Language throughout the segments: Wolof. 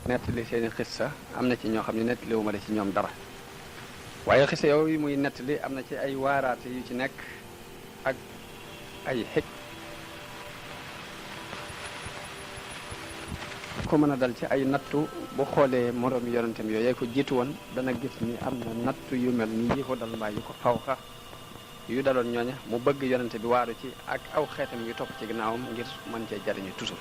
nettali seeni xissa am na ci ñoo xam ne nettaliwuma la ci ñoom dara waaye xissa yooyu muy nettali am na ci ay waaraate yu ci nekk ak ay xëj ko mën a dal ci ay nattu bu xoolee moroomi yonentam yooyu ko jiitu woon dana gis ni am na nattu yu mel ni yi ko dal mbaa yu ko fawxa yu daloon ñooña mu bëgg yonente bi waaru ci ak aw xeetam yu topp ci ginnaawam ngir mën cee jariñu toujours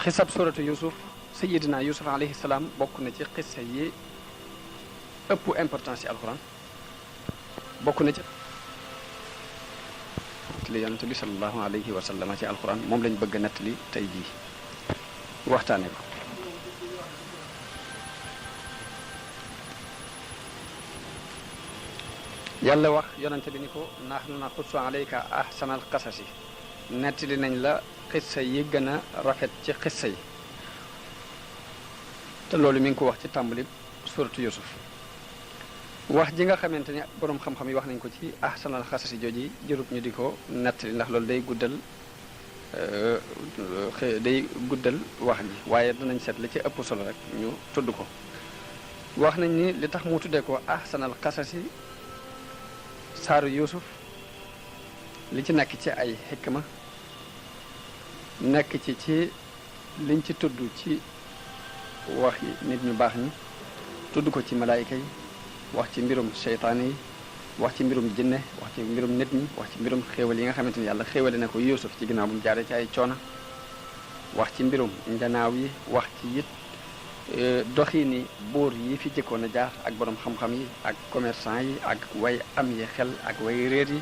xisab suratu yusuf sayidina yusuf alayhi salaam bokk na ci xissa yi ëpp importance ci alquran bokk na ci li yonente bi sallallahu alayhi wa sallam ci alquran moom lañ bëgg nettali tey jii waxtaane ko yàlla wax yonente bi ni ko nahnu naqussu alayka ahsanal qasasi nettali nañ la xissa yi gën a rafet ci xissa yi te loolu mi ngi ko wax ci tàmbali suratu yusuf wax ji nga xamante ni boroom xam-xam yi wax nañ ko ci ahsanal qasasi jooji jërut ñu di ko nettali ndax loolu day guddal wax ji waaye danañ seet li ci ëpp solo rek ñu tudd ko wax nañ ni li tax mu tuddee ko ahsanal qasasi saaru yusuf li ci nekk ci ay xikma nekk ci liñ ci tudd ci wax yi nit ñu baax ñi tudd ko ci malaayika yi wax ci mbirum seytaane yi wax ci mbirum jinne wax ci mbirum nit ñi wax ci mbirum xéewal yi nga xamante ni yàlla xéewale na ko yusuf ci ginnaaw bu mu jaaree ci ay coona wax ci mbirum njanaaw yi wax ci it doxiini buur yi fi jëkkoon a jaar ak borom xam-xam yi ak commerçant yi ak way am yi xel ak way réer yi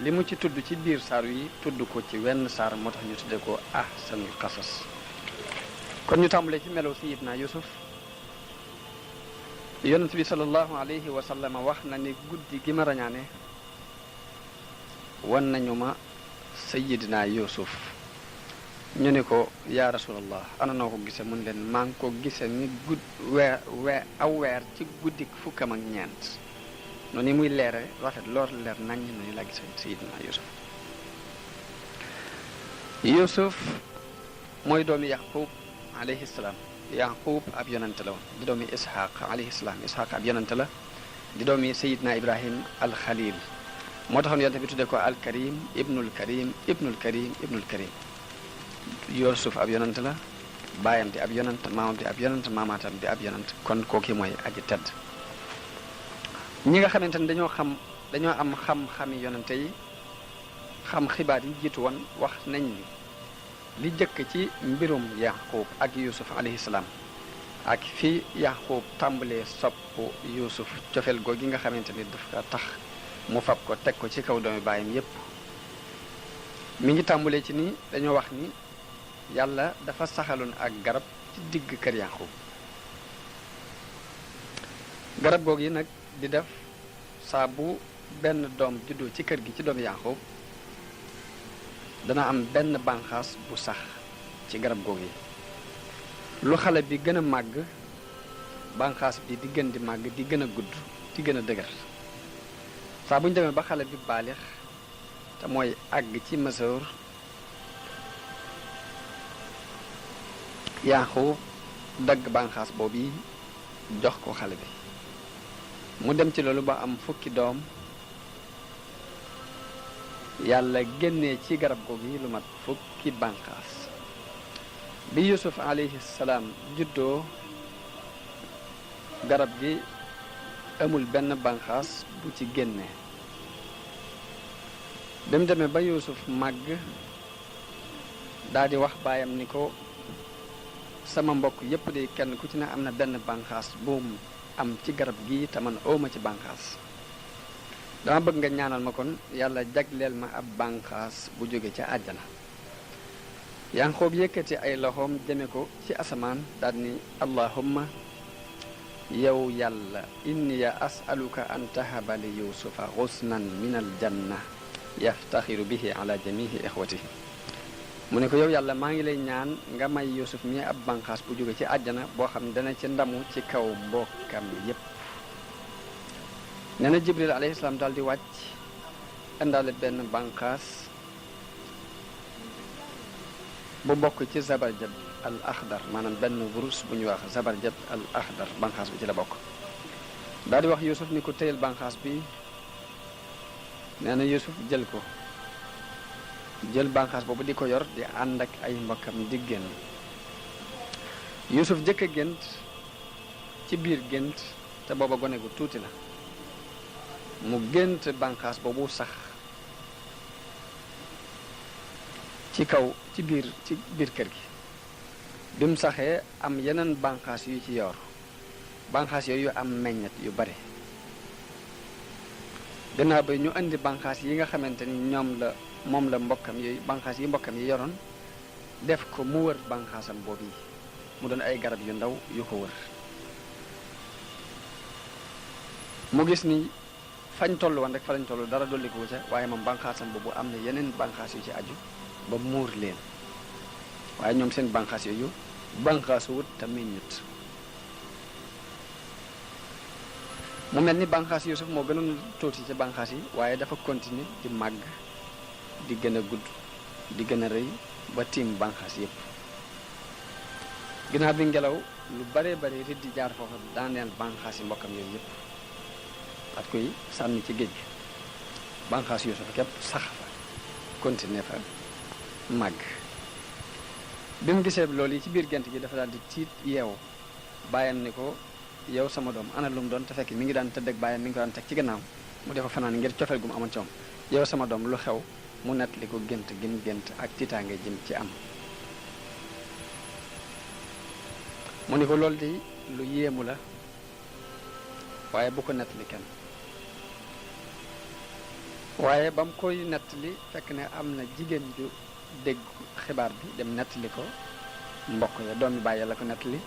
li mu ci tudd ci biir saar yi tudd ko ci wenn saar moo tax ñu tuddee ko ahsanul qasas kon ñu tàmbalee ci melo sayidna yusuf yonent bi sallallahu alayhi wa sallam wax na ni guddi gi ma rañaane wan nañu ma sayidna yusuf ñu ne ko yaa rasulallah ana noo ko gise mun leen maa ngi ko gise ni aw weer ci guddik fukkam ak ñeent noonu ni muy leere rafet lool leer nañ noonu la gise sayidina yusuf mooy doomi yaqub alayhi salaam yaqub ab yonante la woon di doomi ishaq alayhi salaam ishaq ab yonante la di doomi sayidina ibrahim alxalil moo taxoon yonante bi tuddee ko alkarim ibnul karim ibnul karim ibnul karim yusuf ab yonant la baayam di ab yonant maamam di ab yonant maamaatam di ab yonant kon kooki mooy aji tedd ñi nga xamante ne dañoo am xam-xami yonante yi xam xibaar yi jiitu woon wax nañ ni li jëkk ci mbirum yaqub ak yusuf alayhi salaam ak fi yaqub tàmbalee sopp yusuf cofeel googi nga xamante ni dafa tax mu fab ko teg ko ci kaw doomi baayam yépp mi ngi tàmbalee ci ni dañoo wax ni yàlla dafa saxaloon ak garab ci digg kër yaqub garab googu yi nag di def saa bu benn doom juddoo ci kër gi ci doomu yaqub dana am benn bànqaas bu sax ci garab googu yi lu xale bi gën a màgg bànqaas bi di gën di màgg di gën a gudd di gën a dëgër saa bu ñu demee ba xale bi baalix te mooy àgg ci masoor yaqub dagg bànqaas boobu yi jox ko xale bi mu dem ci loolu ba am fukki doom yàlla génnee ci garab googu yi lu mat fukki bànqaas bi yusuf alayhi salaam juddoo garab gi amul benn bànqaas bu ci génnee ba mu demee ba yusuf màgg daldi wax baayam ni ko sama mbokk yépp de kenn ku ci ne am na benn bànqaas buum am ci garab gi te man ooma ci bànqaas dama bëgg nga ñaanal ma kon yàlla jagleel ma ab bànqaas bu jóge ca àjjana yanqoob yëkkati ay loxoom jëme ko ci asamaan daal ni allahumma yow yàlla inni as'aluka an tahaba li yusufa xusnan min al janna yaftaxiru bihi ala jamihi ixwatihi mu ne ko yow yàlla maa ngi lay ñaan nga may yusuf mi ab bànqaas bu jóge ci àjjana boo xam ne dana ci ndamu ci kaw mbokkam yépp nee na jibril alayhi salaam daal di wàcc indaale benn bànqaas bu bokk ci zabarjad al axdar maanaam benn wurus bu ñuy wax zabarjad al axdar banqaas bi ci la bokk. daal di wax Yuusuf ni ko téyel banqaas bi. nee na Yuusuf jël ko jël banqaas boobu di ko yor di ànd ak ay mbokkam di génn. Yuusuf jëkk a gént ci biir gént te booba gone gu tuuti la mu gént banqaas boobu sax ci kaw ci biir kër gi. bi mu saxee am yeneen banqaas yu ci yor banqaas yooyu am meññet yu bare. gannaaw ba ñu indi banqaas yi nga xamante ni moom la mbokkam yooyu banqaas yi mbokkam yi yoroon def ko mu wër banqaasam boobu yi mu doon ay garab yu ndaw yu ko wër. mu gis ni fañ toll woon rek fa lañ toll dara dolli ko ca waaye moom banqaasam boobu am na yeneen banqaas yu ci aju ba muur leen waaye ñoom seen banqaas yooyu banqaasu wut te meññut. mu mel ni banqaas Yuusuf moo gënoon tuuti ci banqaas yi waaye dafa continuer di màgg di gën a gudd di gën a rëy ba tiim banqaas yépp. ginnaaw bi ngelaw lu bare bare rit di jaar foofu daaneel banqaas yi mbokkam yooyu yépp at koy sànni ci géej gi banqaas Yuusuf képp sax fa continuer fa màgg. bi mu gisee loolu yi ci biir gént gi dafa daal di tiit yeewu bàyyam ni ko yow sama doom ana lu mu doon te fekk mi ngi daan tëdd ak bàyyam mi ngi ko daan teg ci gannaaw mu defa fanaan ngir cofeel gu mu amoon ci moom. yow sama doom lu xew mu nettali ko gént gi mu gént ak tiitaange jëm ci am. mu ni ko loolu di lu yéemu la waaye bu ko nettali kenn. waaye ba mu koy nettali fekk ne am na jigéen ju dégg xibaar bi dem nettali ko mbokk ya doomi bàyyi la ko nettali.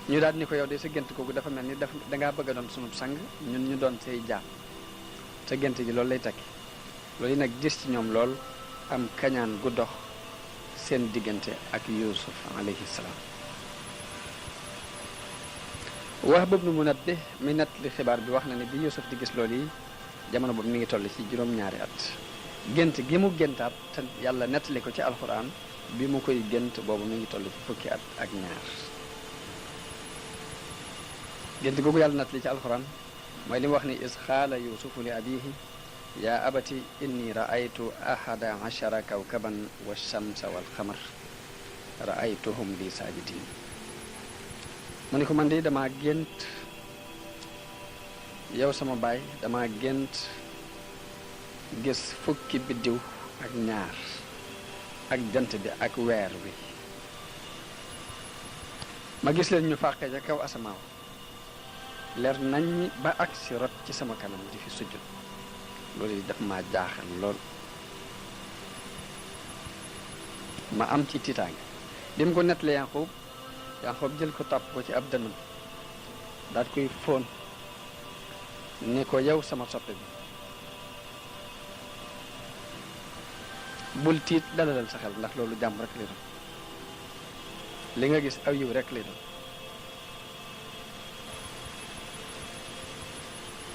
ñu daal ni ko yow de sa gént kooku dafa mel ni dangaa bëgg a doon sunu sang ñun ñu doon say jaam sa gént gi loolu lay tekki. loolu nag gis ci ñoom lool am kañaan gu dox seen diggante ak Yuusuf alayhi salaam. Wahb ibn Munabbih mi nettali xibaar bi wax na ne bi Yuusuf di gis loolu yi jamono boobu mi ngi toll ci juróom-ñaari at. gént gi mu géntaat te yàlla nettali ko ci alxuraan bi mu koy gént boobu mi ngi toll ci fukki at ak ñaar. gént googu yàlla nettali ci alxuraan mooy li mu wax ni is xaala yuusufu li abihi yaa abati inni raaytu ahada ashara kawkaban wa shamsa wal xamar raaytuhum li saajidin. mu ni ko man de dama gént yow sama baay dama gént gis fukki biddiw ak ñaar ak jant bi ak weer wi ma gis leen ñu fàqe ca kaw asamaaw leer nañ ba ak si rot ci sama kanam di fi sujjut. loolu yi daf ma jaaxal lool ma am ci tiitaange. bi mu ko nettalee Yanqoob jël ko tàpp ko ci ab dënnam daal koy fóon ni ko yow sama soppe bi bul tiit dalalal sa xel ndax loolu jàmm rek lay doon li nga gis aw yiw rek lay doon.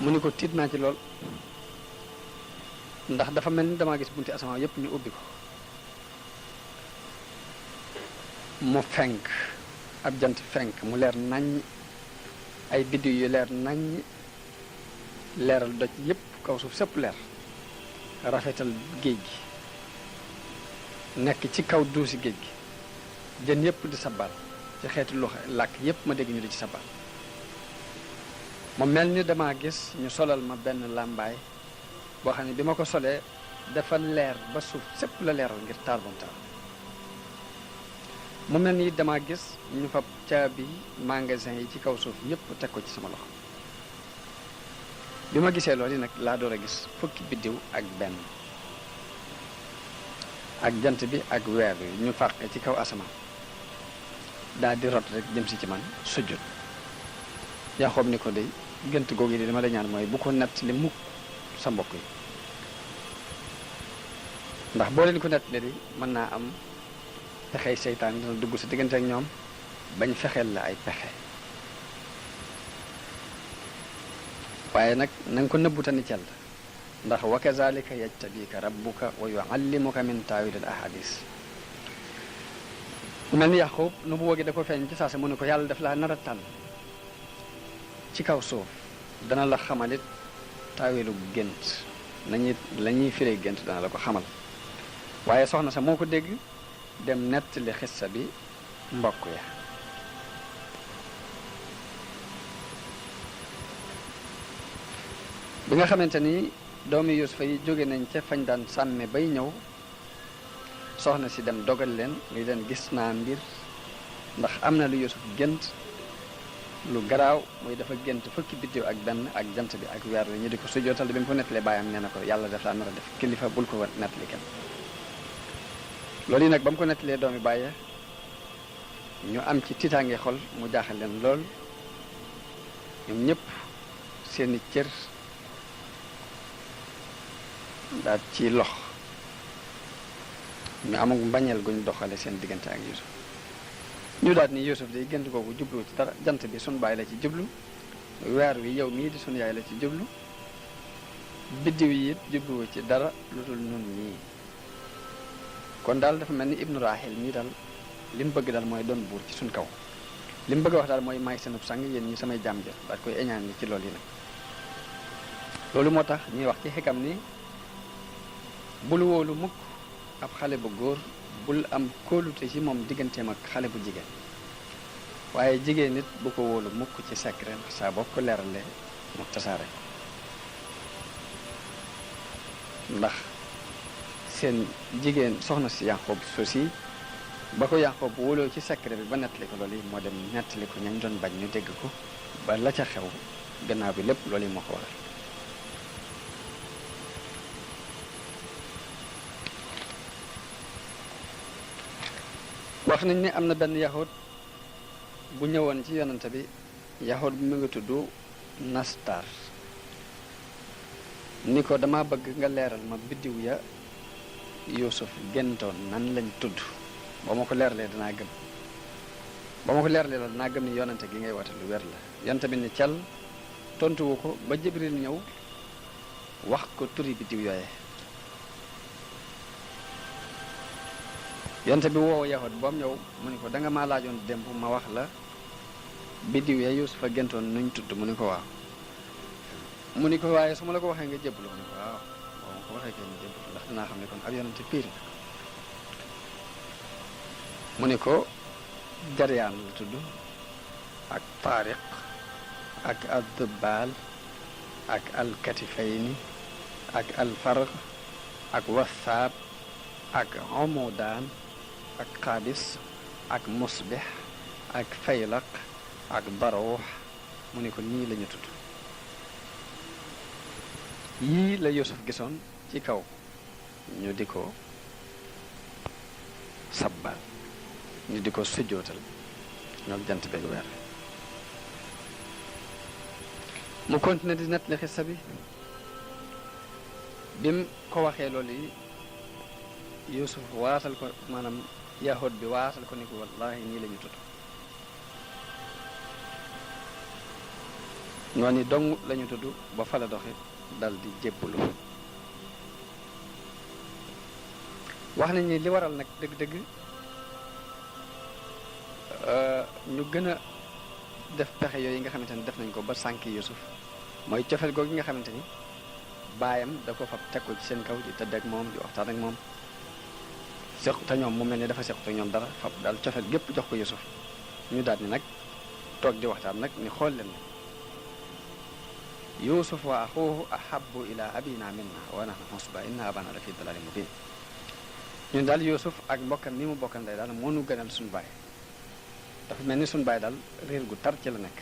mu ni ko tiit naa ci lool ndax dafa mel ni damaa gis bunti asamaan yépp ñu ubbi ko mu fenk ab jant fenk mu leer nañ ay biddiw yu leer nañ leeral doj yépp kaw suuf sépp leer rafetal géej gi nekk ci kaw duusi géej gi jën yépp di sabal ci xeeti lu làkk yépp ma dégg ñu di ci sabal. mu mel ni dama gis ñu solal ma benn làmbaay boo xam ne bi ma ko solee dafa leer ba suuf sépp la leeral ngir taar bam taar. mu mel ni dama gis ñu fab caabi magasin yi ci kaw suuf yépp teg ko ci sama loxo. bi ma gisee loolu yi nag laa door a gis fukki biddiw ak benn ak jant bi ak weer bi ñu fàqe ci kaw asamaan daal di rot rek jëm si ci man sujjut. Yanqoob ni ko dey gént googu yi dama la ñaan mooy bu ko nett li mukk sa mbokk yi ndax boo leen ko nett li mën naa am pexey seytaan dina dugg sa diggante ak ñoom bañ fexeel la ay pexe. waaye nag na nga ko nëbbutani cell ndax wa kazalika yajtabika rabbuka wa yuallimuka min taawil al ahadis mel ni Yaqub nu bu wóogi da ko feeñ ci saase mu ne ko yàlla daf laa nar a tànn ci kaw suuf dana la xamalit taaweelu gént la ñuy firee gént dana la ko xamal waaye soxna sa moo ko dégg dem nettali xissa bi mbokk ya bi nga xamante ni doomi Yuusufa yi jóge nañ ca fañ daan sàmme bay ñëw soxna si dem dogal leen li leen gis naa mbir ndax am na lu Yuusuf gént lu garaaw muy dafa gént fukki biddiw ak benn ak jant bi ak weer wi ñu di ko sujjootal bi mu ko nettalee baayam nee na ko yàlla def laa nar a def kilifa bul ko nettali kenn loolu yi nag ba mu ko nettalee doomi bàyye ñu am ci tiitaange xol mu jaaxal leen lool ñoom ñëpp seeni cër daal ci lox ñu amag mbañeel guñ doxale seen diggante ak Yuusuf ñu daal ni Yuusuf day gént googu jublu ci dara jant bi sun baay la ci jublu weer wi yow mii di sun yaay la ci jublu biddiw yi it jubluwu ci dara lu dul nun ñii kon daal dafa mel ni ibnu Rahil mii daal li mu bëgg daal mooy doon buur ci suñ kaw li mu bëgg a wax daal mooy maay seenub sang yéen ñi samay jaam jël daal koy eñaan ni ci loolu yi nag loolu moo tax ñuy wax ci xikam ni bul wóolu mukk ab xale bu góor bul am kóolute ci moom digganteem ak xale bu jigéen waaye jigéen nit bu ko wóolu mukk ci secret ndax saa boo ko leerale mu tasaare ndax seen jigéen soxna si Yaqub sosi ba ko Yaqub wóoloo ci secret bi ba nettali ko loolu yi moo dem nettali ko ñañ doon bañ ñu dégg ko ba la ca xew gannaaw bi lépp loolu yi moo ko waral wax nañ ne am na benn yahud bu ñëwoon ci yonante bi yahud bi mu ngi tudd Nastar ni ko dama bëgg nga leeral ma biddiw ya Yuusuf géntoon nan lañ tudd ba ma ko leeralee danaa gëm la danaa gëm ni yonante gi ngay woote lu wér la yonante bi ni cal tontuwu ko ba Jibril ñëw wax ko turi biddiw yooye yonte bi woow yahud boom ñëw mu ni ko da nga maa laajoon démb ma wax la biddiw ya Yuusufa géntoon nuñ tudd mu ni ko waaw mu ni ko waaye su ma la ko waxee nga jébbalu mu ni ko waaw boo ma ko waxee kay nga jébbalu ndax dinaa xam ne kon ab yonente piir mu ni ko Jaryaan la tudd ak Taariq ak Addubaal ak Alkatifayni ak Alfarq ak Wasaab ak Omodaan ak Xaabis ak Musbix ak Faylaq ak Baruux mu ne ko nii la ñu tudd yii la Yuusuf gisoon ci kaw ñu di ko sabbal ñu di ko sujjootal ñoo jant beeg weer mu continué di nettali xissa bi bim ko waxee loolu yi Yuusuf waatal ko maanaam yahud bi waatal ko ni ko wallahi nii la ñu tudd noonu dong la ñu tudd ba fa la doxe dal di jébbalu wax nañ ni li waral nag dëgg-dëgg ñu gën a def pexe yooyu nga xamante ni def nañ ko ba sànki Yuusuf mooy cofeel googu nga xamante ni baayam da ko fab teg ko ci seen kaw di tëdd ak moom di waxtaan ak moom seq te ñoom mu mel ni dafa sequt ak ñoom dara fab daal cofeel gépp jox ko Yuusuf ñu daal ni nag toog di waxtaan nag ni xool leen Yuusuf wa axuuhu ahabbu ila abina minna wa nahnu usba inna abana la fi dalalin mubin ñun daal Yuusuf ak mbokkam mi mu bokkal ndey daal moo nu gënal suñu baay dafa mel ni suñu baay daal réer gu tar ci la nekk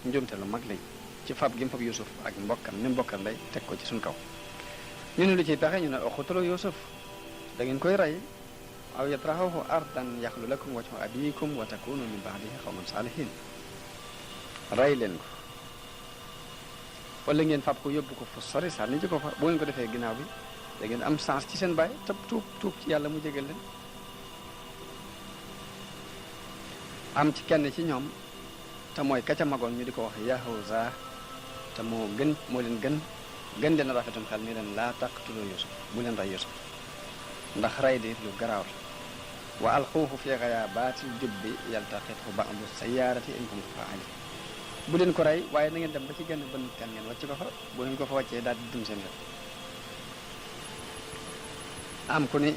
njumte lu mag lay ci fab gi mu fab Yuusuf ak mbokkam mi mu bokkal ndey teg ko ci suñu kaw ñu ne lu ciy pexe ñu ne uqtulu Yuusuf da ngeen koy rey aw yatrahuhu ardan yaxlu lakum wajhu abikum wa takunu min ba'dihi qawman salihin rey leen ko wala ngeen fab ko yóbbu ko fu sori sànni ji ko fa bu ngeen ko defee ginnaaw bi da ngeen am chance ci seen baay te tuub ci yàlla mu jégal leen am ci kenn ci ñoom te mooy ka ca magoon ñu di ko wax Yahuza te moo leen gën leen rafetum xel ni leen laa taqtulu Yuusuf bu leen rey Yuusuf ndax rey di lu garaaw la wa alquuhu fi ghayabatil jubbi yaltaqithu ba'du sayyarati in kuntum fa'ilin bu leen ko rey waaye na ngeen dem ba ci genn bën kan ngeen wàcc ko fa bu ngeen ko fa wàccee daal di dum seen yoon am ku ni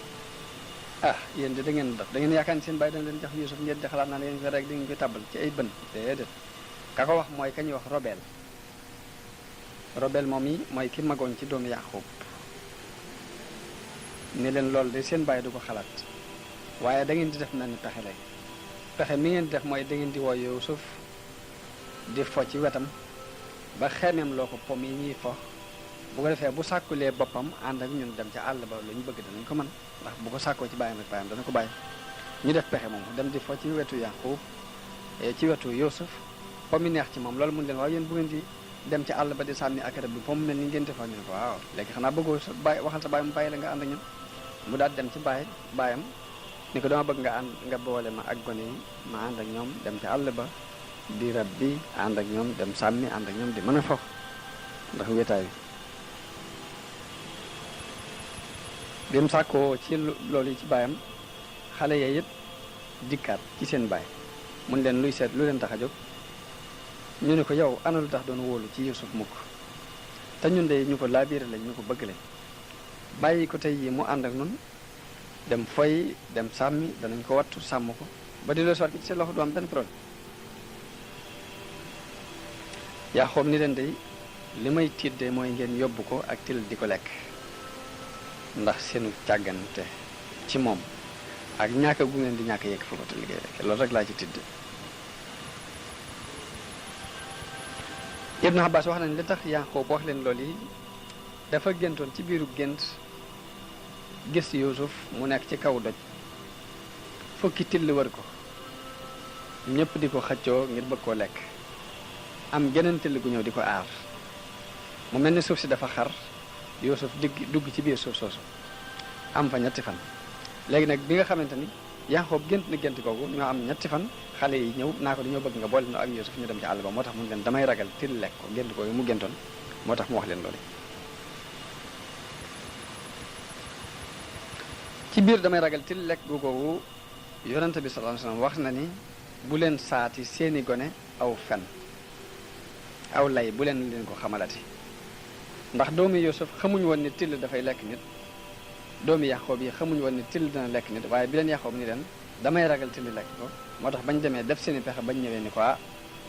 yéen de da ngeen def da ngeen yaakaar ni seen bàyyi dana leen jox Yuusuf ngeen di xalaat naa leen ko rek di ngeen koy tàbbal ci ay bën déedéet ka ko wax mooy ka ñuy wax Robel moom yi mooy ki magoon ci doomu Yaqub ni leen loolu de seen bàyyi du ko xalaat waaye da ngeen di def mel ni pexe lay pexe mi ngeen di def mooy da ngeen di woo Yuusuf di fo ci wetam ba xemeem loo ko pom yi ñuy fo bu ko defee bu sàkkulee boppam ànd ak ñun dem ca àll ba lu ñu bëgg danañ ko mën ndax bu ko sàkkoo ci bàyyam ak bàyyam dana ko bàyyi ñu def pexe moom dem di fo ci wetu Yaqub ci wetu Yuusuf pom yi neex ci moom loolu mun leen waaw yéen bu ngeen di dem ci àll ba di sànni ak rab bi pom mel ni ngeen defoo ñu ne ko waaw léegi xanaa bëggoo sa bàyyi waxal sa bàyyi mu bàyyi la nga ànd ak ñun mu daal dem ci bàyyam ni ko dama bëgg nga ànd nga boole ma ak gone yi ma ànd ak ñoom dem ci àll ba di rab bi ànd ak ñoom dem sàmmi ànd ak ñoom di mën a fo ndax wéetaay bi mu sàkkoo ci loolu yi ci baayam xale ya yëpp dikkaat ci seen baay mun leen luy seet lu leen tax a jóg ñu ne ko yow ana lu tax doon wóolu ci Yuusuf mukk te ñun de ñu ko laabiire lañ ñu ko bëgg lañ bàyyi ko tey yi mu ànd ak nun dem foy dem sàmmi danañ ko wattu sàmm ko ba di loo soot ci seen loxo du am benn problème yaa xoom ni leen day li may tiit de mooy ngeen yóbbu ko ak til di ko lekk ndax seenu càggante ci moom ak ñàkk gu ngeen di ñàkk yegg fa ko te liggéey rek loolu rek laa ci tidd Ibn Abbas wax nañ li tax Yaqub wax leen loolu yi dafa géntoon ci biiru gént gis Yuusuf mu nekk ci kaw doj fukki till wër ko ñëpp di ko xëccoo ngir bëgg koo lekk am geneen till gu ñëw di ko aar mu mel ni suuf si dafa xar Yuusuf dugg ci biir suuf soosu am fa ñetti fan léegi nag bi nga xamante ni Yaqub gént na gént googu ñoo am ñetti fan xale yi ñëw naa ko dañoo bëgg nga boole no ak Yuusuf ñu dem ci àll ba moo tax mun leen damay ragal till lekk ko gént googu mu géntoon moo tax mu wax leen loolu ci biir damay ragal till lekk googu yonente bi sallallahu alayhi wasallam wax na ni bu leen saati seeni gone aw fen aw lay bu leen ko xamalati ndax doomi Yuusuf xamuñ woon ni till dafay lekk nit doomi Yaqub yi xamuñ woon ni till dina lekk nit waaye bi leen Yaqub ni leen damay ragal till lekk ko moo tax bañ demee def seeni pexe bañ ñëwee ni ko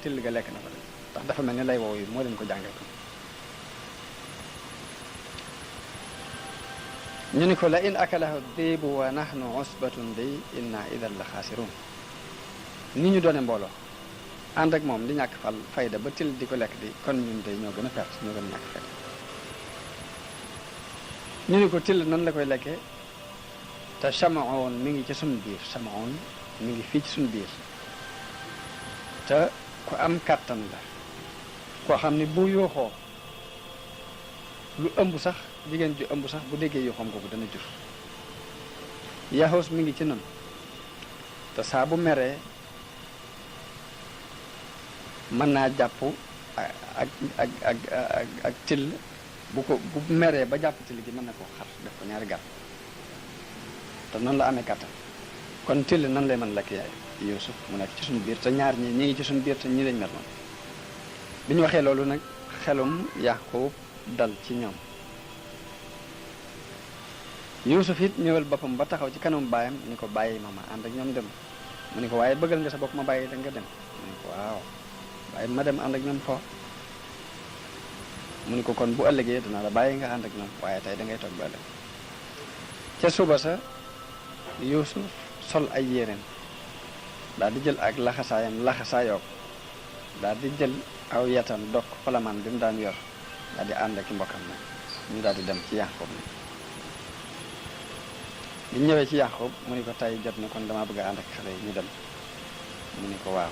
till ga lekk na ko de ndax dafa mel ni lay woowu moo leen ko jàngal ko ñu ni ko la in akalahu dibu wa nahnu usbatun day inna idan la xaasirun ni ñu doone mbooloo ànd ak moom di ñàkk fayda ba till di ko lekk di kon ñun day ñoo gën a perte ñoo gën a ñàkk fayda ñu ni ko till nan la koy lekkee te Samaon mi ngi ci suñ biir Samaon mi ngi fii ci suñ biir te ku am kàttan la koo xam ni bu yooxoo lu ëmb sax jigéen ju ëmb sax bu déggee yooxoom ko bu dana jur Yaxuus mi ngi ci nun te saa bu meree mën naa jàpp ak till bu meree ba jàpp till gi mën na koo xar def ko ñaari gàtt te noonu la amee kàttan kon till nan lay mën lekk yaay Yuusuf mu nekk ci suñu biir te ñaar ñi ngi ci suñu biir te ñi lañ mer noonu bi ñu waxee loolu nag xelum Yaqub dal ci ñoom Yuusuf it ñëwal boppam ba taxaw ci kanam baayam ni ko bàyyi ma ànd ak ñoom dem mu ni ko waaye bëggal nga sa bopp ma bàyyi da nga dem mu ni ko waaw bàyyi ma dem ànd ak ñoom foo mu ni ko kon bu ëllëgee dina la bàyyi nga ànd ak ñoom waaye tey da ngay toog ba ëllëg ca suba sa Yuusuf sol ay yéreem daal di jël ak laxasaayoo daal di jël aw yatam dog falamaan bi mu daan yor daal di ànd ak mbokkam nag ñu daal di dem ci Yaqub nag bi ñëwee ci Yaqub mu ni ko tey jot na kon dama bëgg a ànd ak xale yi ñu dem mu ni ko waaw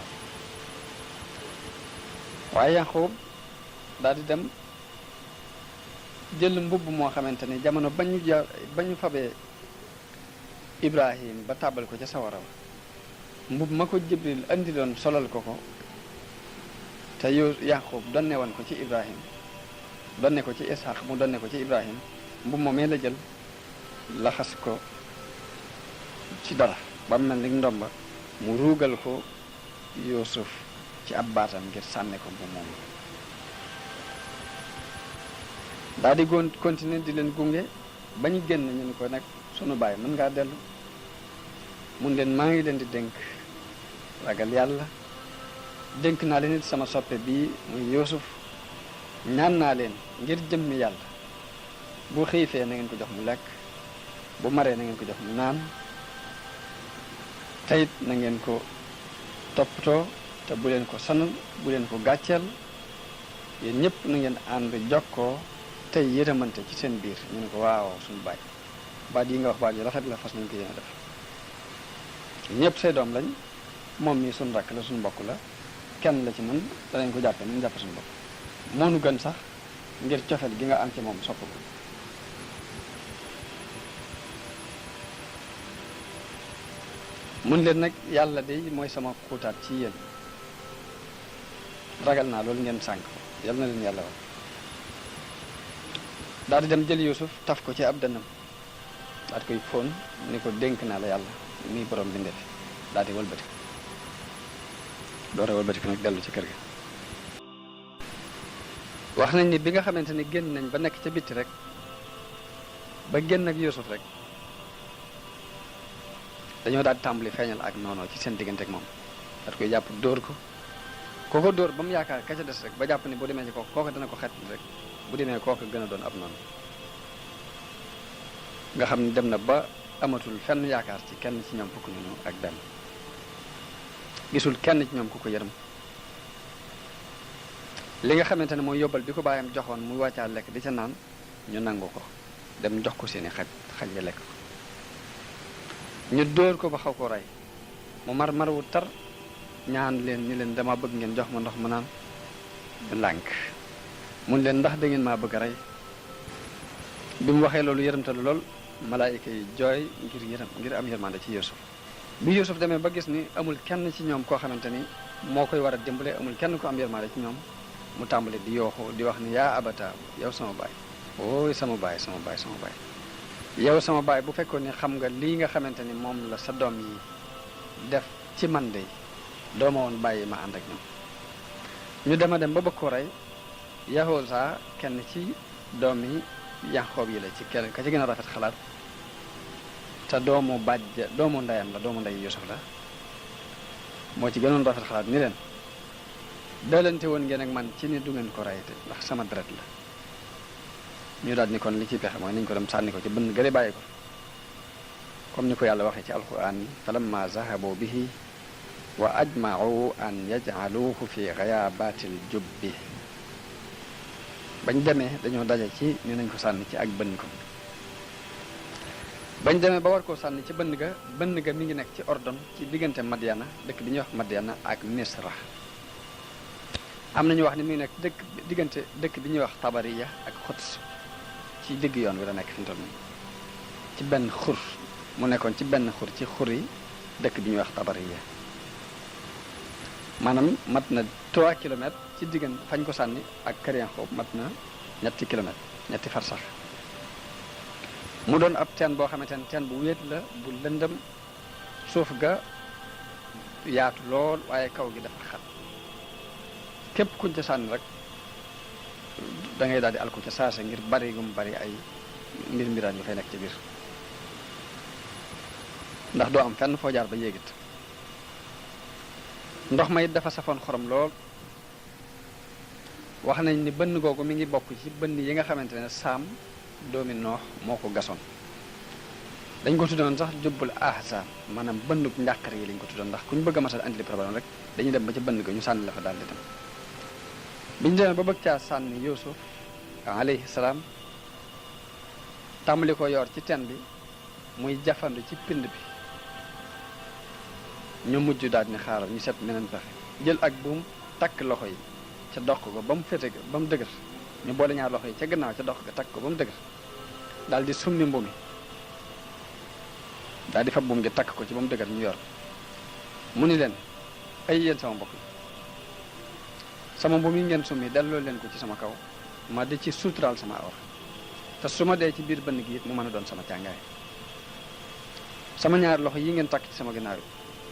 waaye Yaqub daal di dem jël mbubb moo xamante ni jamono ba ñu fabee Ibrahim ba tàbbal ko ca sawara mbubb ma ko Jibril andi doon solal ko te Yaqub donne woon ko ci Ibrahim donne ko ci Ishaq mu donne ko ci Ibrahim mbubb moomee la jël laxas ko ci dara ba mu mel ni ndomba mu ruugal ko Yuusuf ci ab baatam ngir sànne ko bu moom daal di continuer di leen gunge ba ñu génn ñu ni ko nag sunu baay mën ngaa dellu mun leen maa ngi leen di dénk ragal yàlla dénk naa leen it sama soppe bii muy Yuusuf ñaan naa leen ngir jëmmi yàlla bu xiifee na ngeen ko jox mu lekk bu maree na ngeen ko jox mu naan teyit na ngeen ko toppatoo te bu leen ko sonal bu leen ko gàcceel yéen ñëpp na ngeen ànd jokkoo tey yërëmante ci seen biir ñu ne ko waaw suñu baay baat yi nga wax baat yu rafet la fas nañ ko yéen a def ñëpp say doom lañ moom mii suñu rakk la suñu mbokk la kenn la ci man danañ ko jàppe nañ jàppe suñu bopp moo nu gën sax ngir cofeel gi nga am ci moom sopp ko mun leen nag yàlla de mooy sama xuutaat ci yéen ragal naa loolu ngeen sànk ko yal na leen yàlla wax daal di dem jël Yuusuf taf ko ci ab dënnam daal di koy fóon ni ko dénk naa la yàlla muy borom bi ndefi daal di wëlbati doore wëlbati ko nag dellu ci kër gi wax nañ ni bi nga xamante ni génn nañ ba nekk ca bitti rek ba génn ak Yuusuf rek dañoo daal di tàmbali feeñal ak noonu ci seen diggante ak moom daal di koy jàpp dóor ko kooko dóor ba mu yaakaar ka ca des rek ba jàpp ni bu demee ci kooka dana ko xet rek bu demee kooka gën a doon ab noonu nga xam ne dem na ba amatul fenn yaakaar ci kenn ci ñoom fukk ñu ak benn gisul kenn ci ñoom ku ko yërëm li nga xamante ne mooy yóbbal bi ko bàyyam joxoon muy wàccaa lekk di ca naan ñu nangu ko dem jox ko seeni xaj ya lekk ko ñu dóor ko ba xaw ko rey mu mar wu tar ñaan leen ni leen dama bëgg ngeen jox ma ndox mu naan du lànk mun leen ndax da ngeen maa bëgg a rey bi mu waxee loolu yërëmtalu lool malaayika yi jooy ngir am yërmande ci Yuusuf bi Yuusuf demee ba gis ni amul kenn ci ñoom koo xamante ni moo koy war a dimbale amul kenn ko am yërmande ci ñoom mu tàmbali di yooxu di wax ni yaa abata yow sama baay ooy sama baay yow sama baay bu fekkoon ni xam nga lii nga xamante ni moom la sa doom yi def ci man de dooma woon bàyyi ma ànd ak ñoom ñu dema dem ba bëgg ko rey Yahuza kenn ci doom yi Yaxoob yi la ci kenn ka ci gën a rafet xalaat te doomu ndeyam la doomu ndey Yuusuf la moo ci gënoon rafet xalaat ni leen dalante woon ngeen ak man ci ni du ngeen ko rey te ndax sama deret la ñu daal ni kon li ci pexe mooy nañ ko dem sànni ko ci bënn gële bàyyi ko comme ni ko yàlla waxee ci alquran yi falamma zahabu bihi wa ajma'u an yaj'aluhu fi ghayabatil jubbi bañ demee dañoo daje ci ni nañ ko sànni ci ak bënn ko bañ demee ba war koo sànni ci bënn ga mi ngi nekk ci Ordon ci diggante Madiana dëkk bi ñuy wax Madiana ak Misra am nañu wax ni mi ngi nekk diggante dëkk bi ñuy wax Tabariya ak Xuds ci digg yoon wi la nekk fi mu toll nii ci benn xur mu nekkoon ci benn xur ci xur yi dëkk bi ñuy wax Tabariya maanaam mat na 3 kilomètres ci diggante fañ ko sànni ak Kër Yaxoob mat na 2 kilomètres 2 farsax mu doon ab teen boo xamante ne teen bu wéet la bu lëndëm suuf ga yaatu lool waaye kaw gi dafa xat képp kuñ ca sànni rek da ngay daal di alku ca saasa ngir bari gum bari ay mbiraan yu fay nekk ci biir ndax doo am fenn foo jaar ba yéegit ndox ma it dafa safoon xorom lool wax nañ ni bënn googu mi ngi bokk ci bënn yi nga xamante ne Saam doomi Noox moo ko gasoon dañ ko tuddoon sax jubbul ahzan maanaam bënnub njàqar yi lañ ko tuddoon ndax kuñ bëgg a masal andi li problème rek dañuy dem ba ca bënn ga ñu sànni la fa daal di dem biñu demee ba bëgg caa sànni Yuusuf alayhi salaam tàmbali ko yor ci teen bi muy jafandu ci pind bi ñu mujj daal ni xaaral ñu seet meneen pexe jël ak buum takk loxo yi ca dox ko ba mu féete ba mu dëgër ñu boole ñaar loxo yi ca gannaaw ca dox ga takk ko ba mu dëgër daal di summi mbumi daal di fa buum gi takk ko ci ba mu dëgër ñu yor mu ni leen ay yéen sama mbokk yi sama mbum yi ngeen summi delloo leen ko ci sama kaw ma di ci suturaal sama awra te su ma dee ci biir bënn gi it mu mën a doon sama càngaay sama ñaari loxo yi ngeen takk ci sama ginnaaw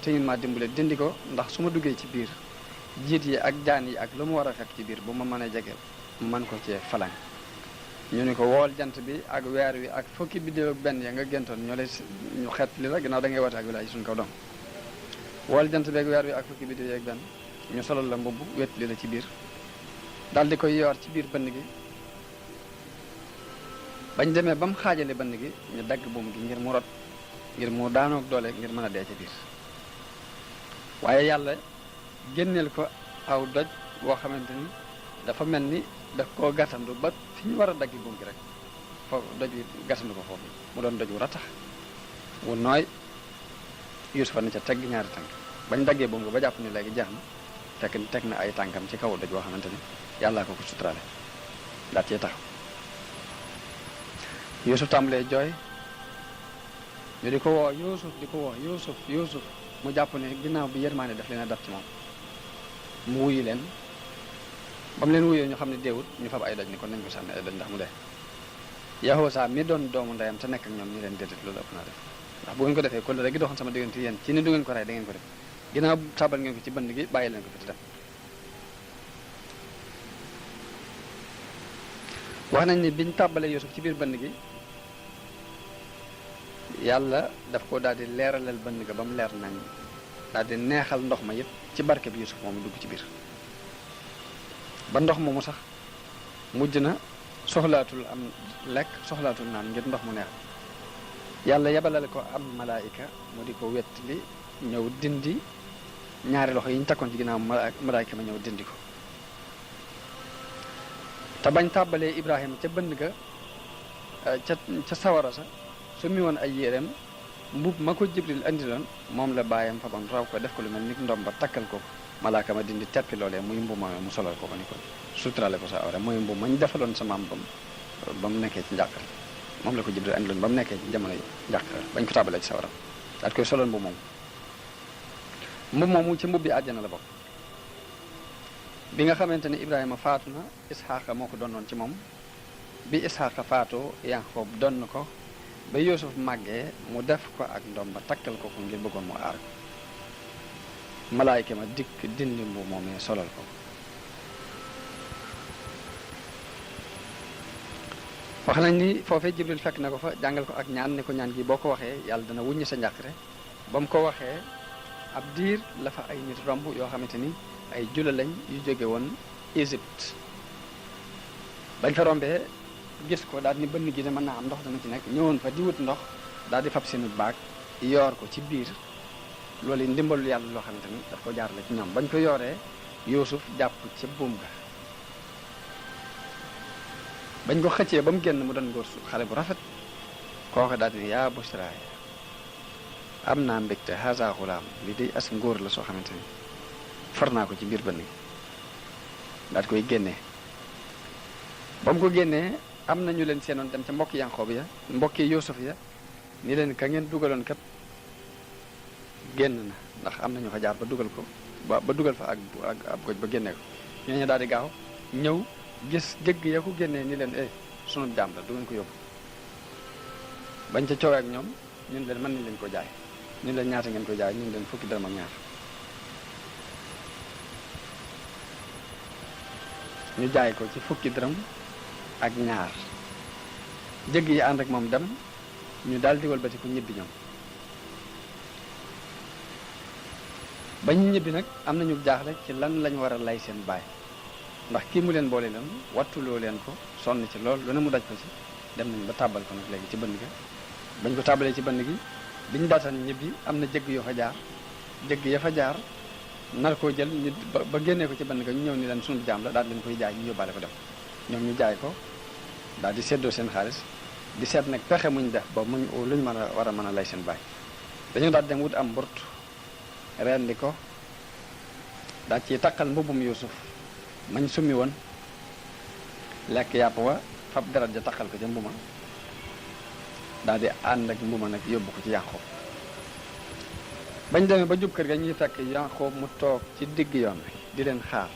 te ngeen maa dimbale dindi ko ndax su ma duggee ci biir jiit yi ak jaan yi ak lu mu war a fekk ci biir bu ma mënee jege man ko cee falang ñu ni ko wool jant bi ak weer wi ak fukki biddéew ak benn ya nga géntoon ñoo lay ñu xeet li la ginnaaw da ngay woote ak wilaay suñ kaw doom wool jant bi ak weer wi ak fukki biddéew yi ak benn ñu solal la mbubb wet li la ci biir daal di koy yoor ci biir bënn gi bañ demee ba mu xaajale bënn gi ñu dagg buum gi ngir mu rot ngir mu daanoog doole ngir mën a dee ci biir waaye yàlla génneel ko aw doj boo xamante ni dafa mel ni daf koo gàttandu ba fi ñu war a daggi buum gi rek foofu doj wi gàttandu ko foofu mu doon doj wu ratax wu nooy Yuusufa ni ca tegg ñaari tànk bañ daggee buum gi ba jàpp ni léegi jeex na fekk teg na ay tànkam ci kaw doj boo xamante ni yàllaa ko suturaale daat cee taxaw Yuusuf tàmbalee jooy ñu di ko woo Yuusuf di ko woo Yuusuf mu jàpp ne ginnaaw bi yërmaane daf leen a dab ci moom mu wuyu leen ba mu leen wuyoo ñu xam ne deewut ñu fab ay doj ni kon nañ ko sànni ay doj ndax mu dee Yahuusa mi doon doomu ndeyam te nekk ak ñoom ñu leen déedéet loolu ëpp naa def ndax bu ngeen ko defee kon rek gi doxoon sama diggante yéen ci ni du ngeen ko rey da ngeen ko def ginnaaw tabal ngeen ko ci bënd gi bàyyi leen ko fi te dem wax nañ ni biñ tàbbalee Yuusuf ci biir bënd gi yàlla daf ko daal di leeralal bënd ga ba mu leer nañ daal di neexal ndox ma yëpp ci barke bi Yuusuf moom dugg ci biir ba ndox moomu sax mujj na soxlaatul am lekk soxlaatul naan ngir ndox mu neex yàlla yebalal ko am malaayika mu di ko wettali ñëw dindi ñaari loxo yi ñu takkoon ci ginnaaw malaayika ma ñëw dindi ko te bañ tàbbalee Ibrahima ca bënd ga ca sawara sa su mi woon ay yéreem mbub ma ko Jibril andi loon moom la bàyyam fa bon raw ko def ko lu mel ni ndom ba takkal ko malaaka ma dindi teppi loolee muy mbuma mu solal ko ni ko suturale ko sa awra mooy mbum mañ defaloon sa maam ba mu nekkee ci njàqare moom la ko Jibril andi loon ba mu nekkee ci jamono njàqare bañ ko tàbbalee ci sawara daal koy solal mbub moomu ci mbubbi àjjana la bokk bi nga xamante ni Ibrahima faatu na Isxaaqa moo ko donnoon ci moom bi Isxaaqa faatoo Yaaqoob donn ko ba Yuusuf màggee mu def ko ak ndom ba takkal ko ngir bëggoon mu aar ko malaayka ma dikk dindi mbubb moomee solal ko wax nañ ni foofee Jibril fekk na ko fa jàngal ko ak ñaan ne ko ñaan gi boo ko waxee yàlla dana wuññi sa njàqare ba mu ko waxee ab diir la fa ay nit romb yoo xamante ni ay jula lañ yu jóge woon Égypte bañ fa rombee gis ko daal ni bënn gi de mën naa am ndox dana ci nekk ñëwoon fa di wut ndox daal di fab seenu baag yoor ko ci biir loolu yi ndimbalul yàlla loo xamante ni daf ko jaarale ci ñoom bañ ko yooree Yuusuf jàpp ca buum ga bañ ko xëccee ba mu génn mu doon góor xale bu rafet kooku daal di yaa busraay am naa mbégte haza xulaam li day as ngóor la soo xamante ni far naa ko ci biir bënn gi daal koy génnee ba mu ko génnee am na ñu leen seenoon dem ca mbokki Yanqoob ya mbokki Yuusuf ya ni leen ka ngeen dugaloon kat génn na ndax am na ñu fa jaar ba dugal ko ba dugal fa ak ab goj ba génnee ko ñooñu daal di gaaw ñëw gis jëgg ya ko génnee ni leen sunu jaam la du ngeen ko yóbbu bañ ca coowee ak ñoom ñun leen mën nañ leen ko jaay ñun leen ñaata ngeen ko jaay ñun leen fukki dërëm ak ñaar ñu jaay ko ci fukki dërëm ak ñaar jëgg yi ànd ak moom dem ñu daal di walbati ku ñibbi ñoom ba ñu ñibbi nag am nañu jaaxle ci lan lañ war a lay seen baay ndax kii mu leen boole leen wattuloo leen ko sonn ci lool lu ne mu daj ko ci dem nañ ba tàbbal ko nag léegi ci bënd gi bañ ko tàbbalee ci bënd gi biñu daataan ñibbi am na jëgg yoo fa jaar jëgg ya fa jaar nar koo jël ñu ba génnee ko ci bënd ga ñu ñëw ni leen sunu jaam la daal leen koy jaay ñu yóbbaale ko dem ñoom ñu jaay ko daal di séddoo seen xaalis di seet nag pexe muñ def ba muñ luñ mën a war a mën a lay seen baay dañoo daal dem wut am mburt rendi ko daal ci takkal mbubbum Yuusuf mañ summi woon lekk yàpp wa fab deret ja takkal ko ca mbuma daal di ànd ak mbuma nag yóbbu ko ci Yaaqoob bañ demee ba jub kër ga ñuy fekk Yaaqoob mu toog ci digg yoon wi di leen xaar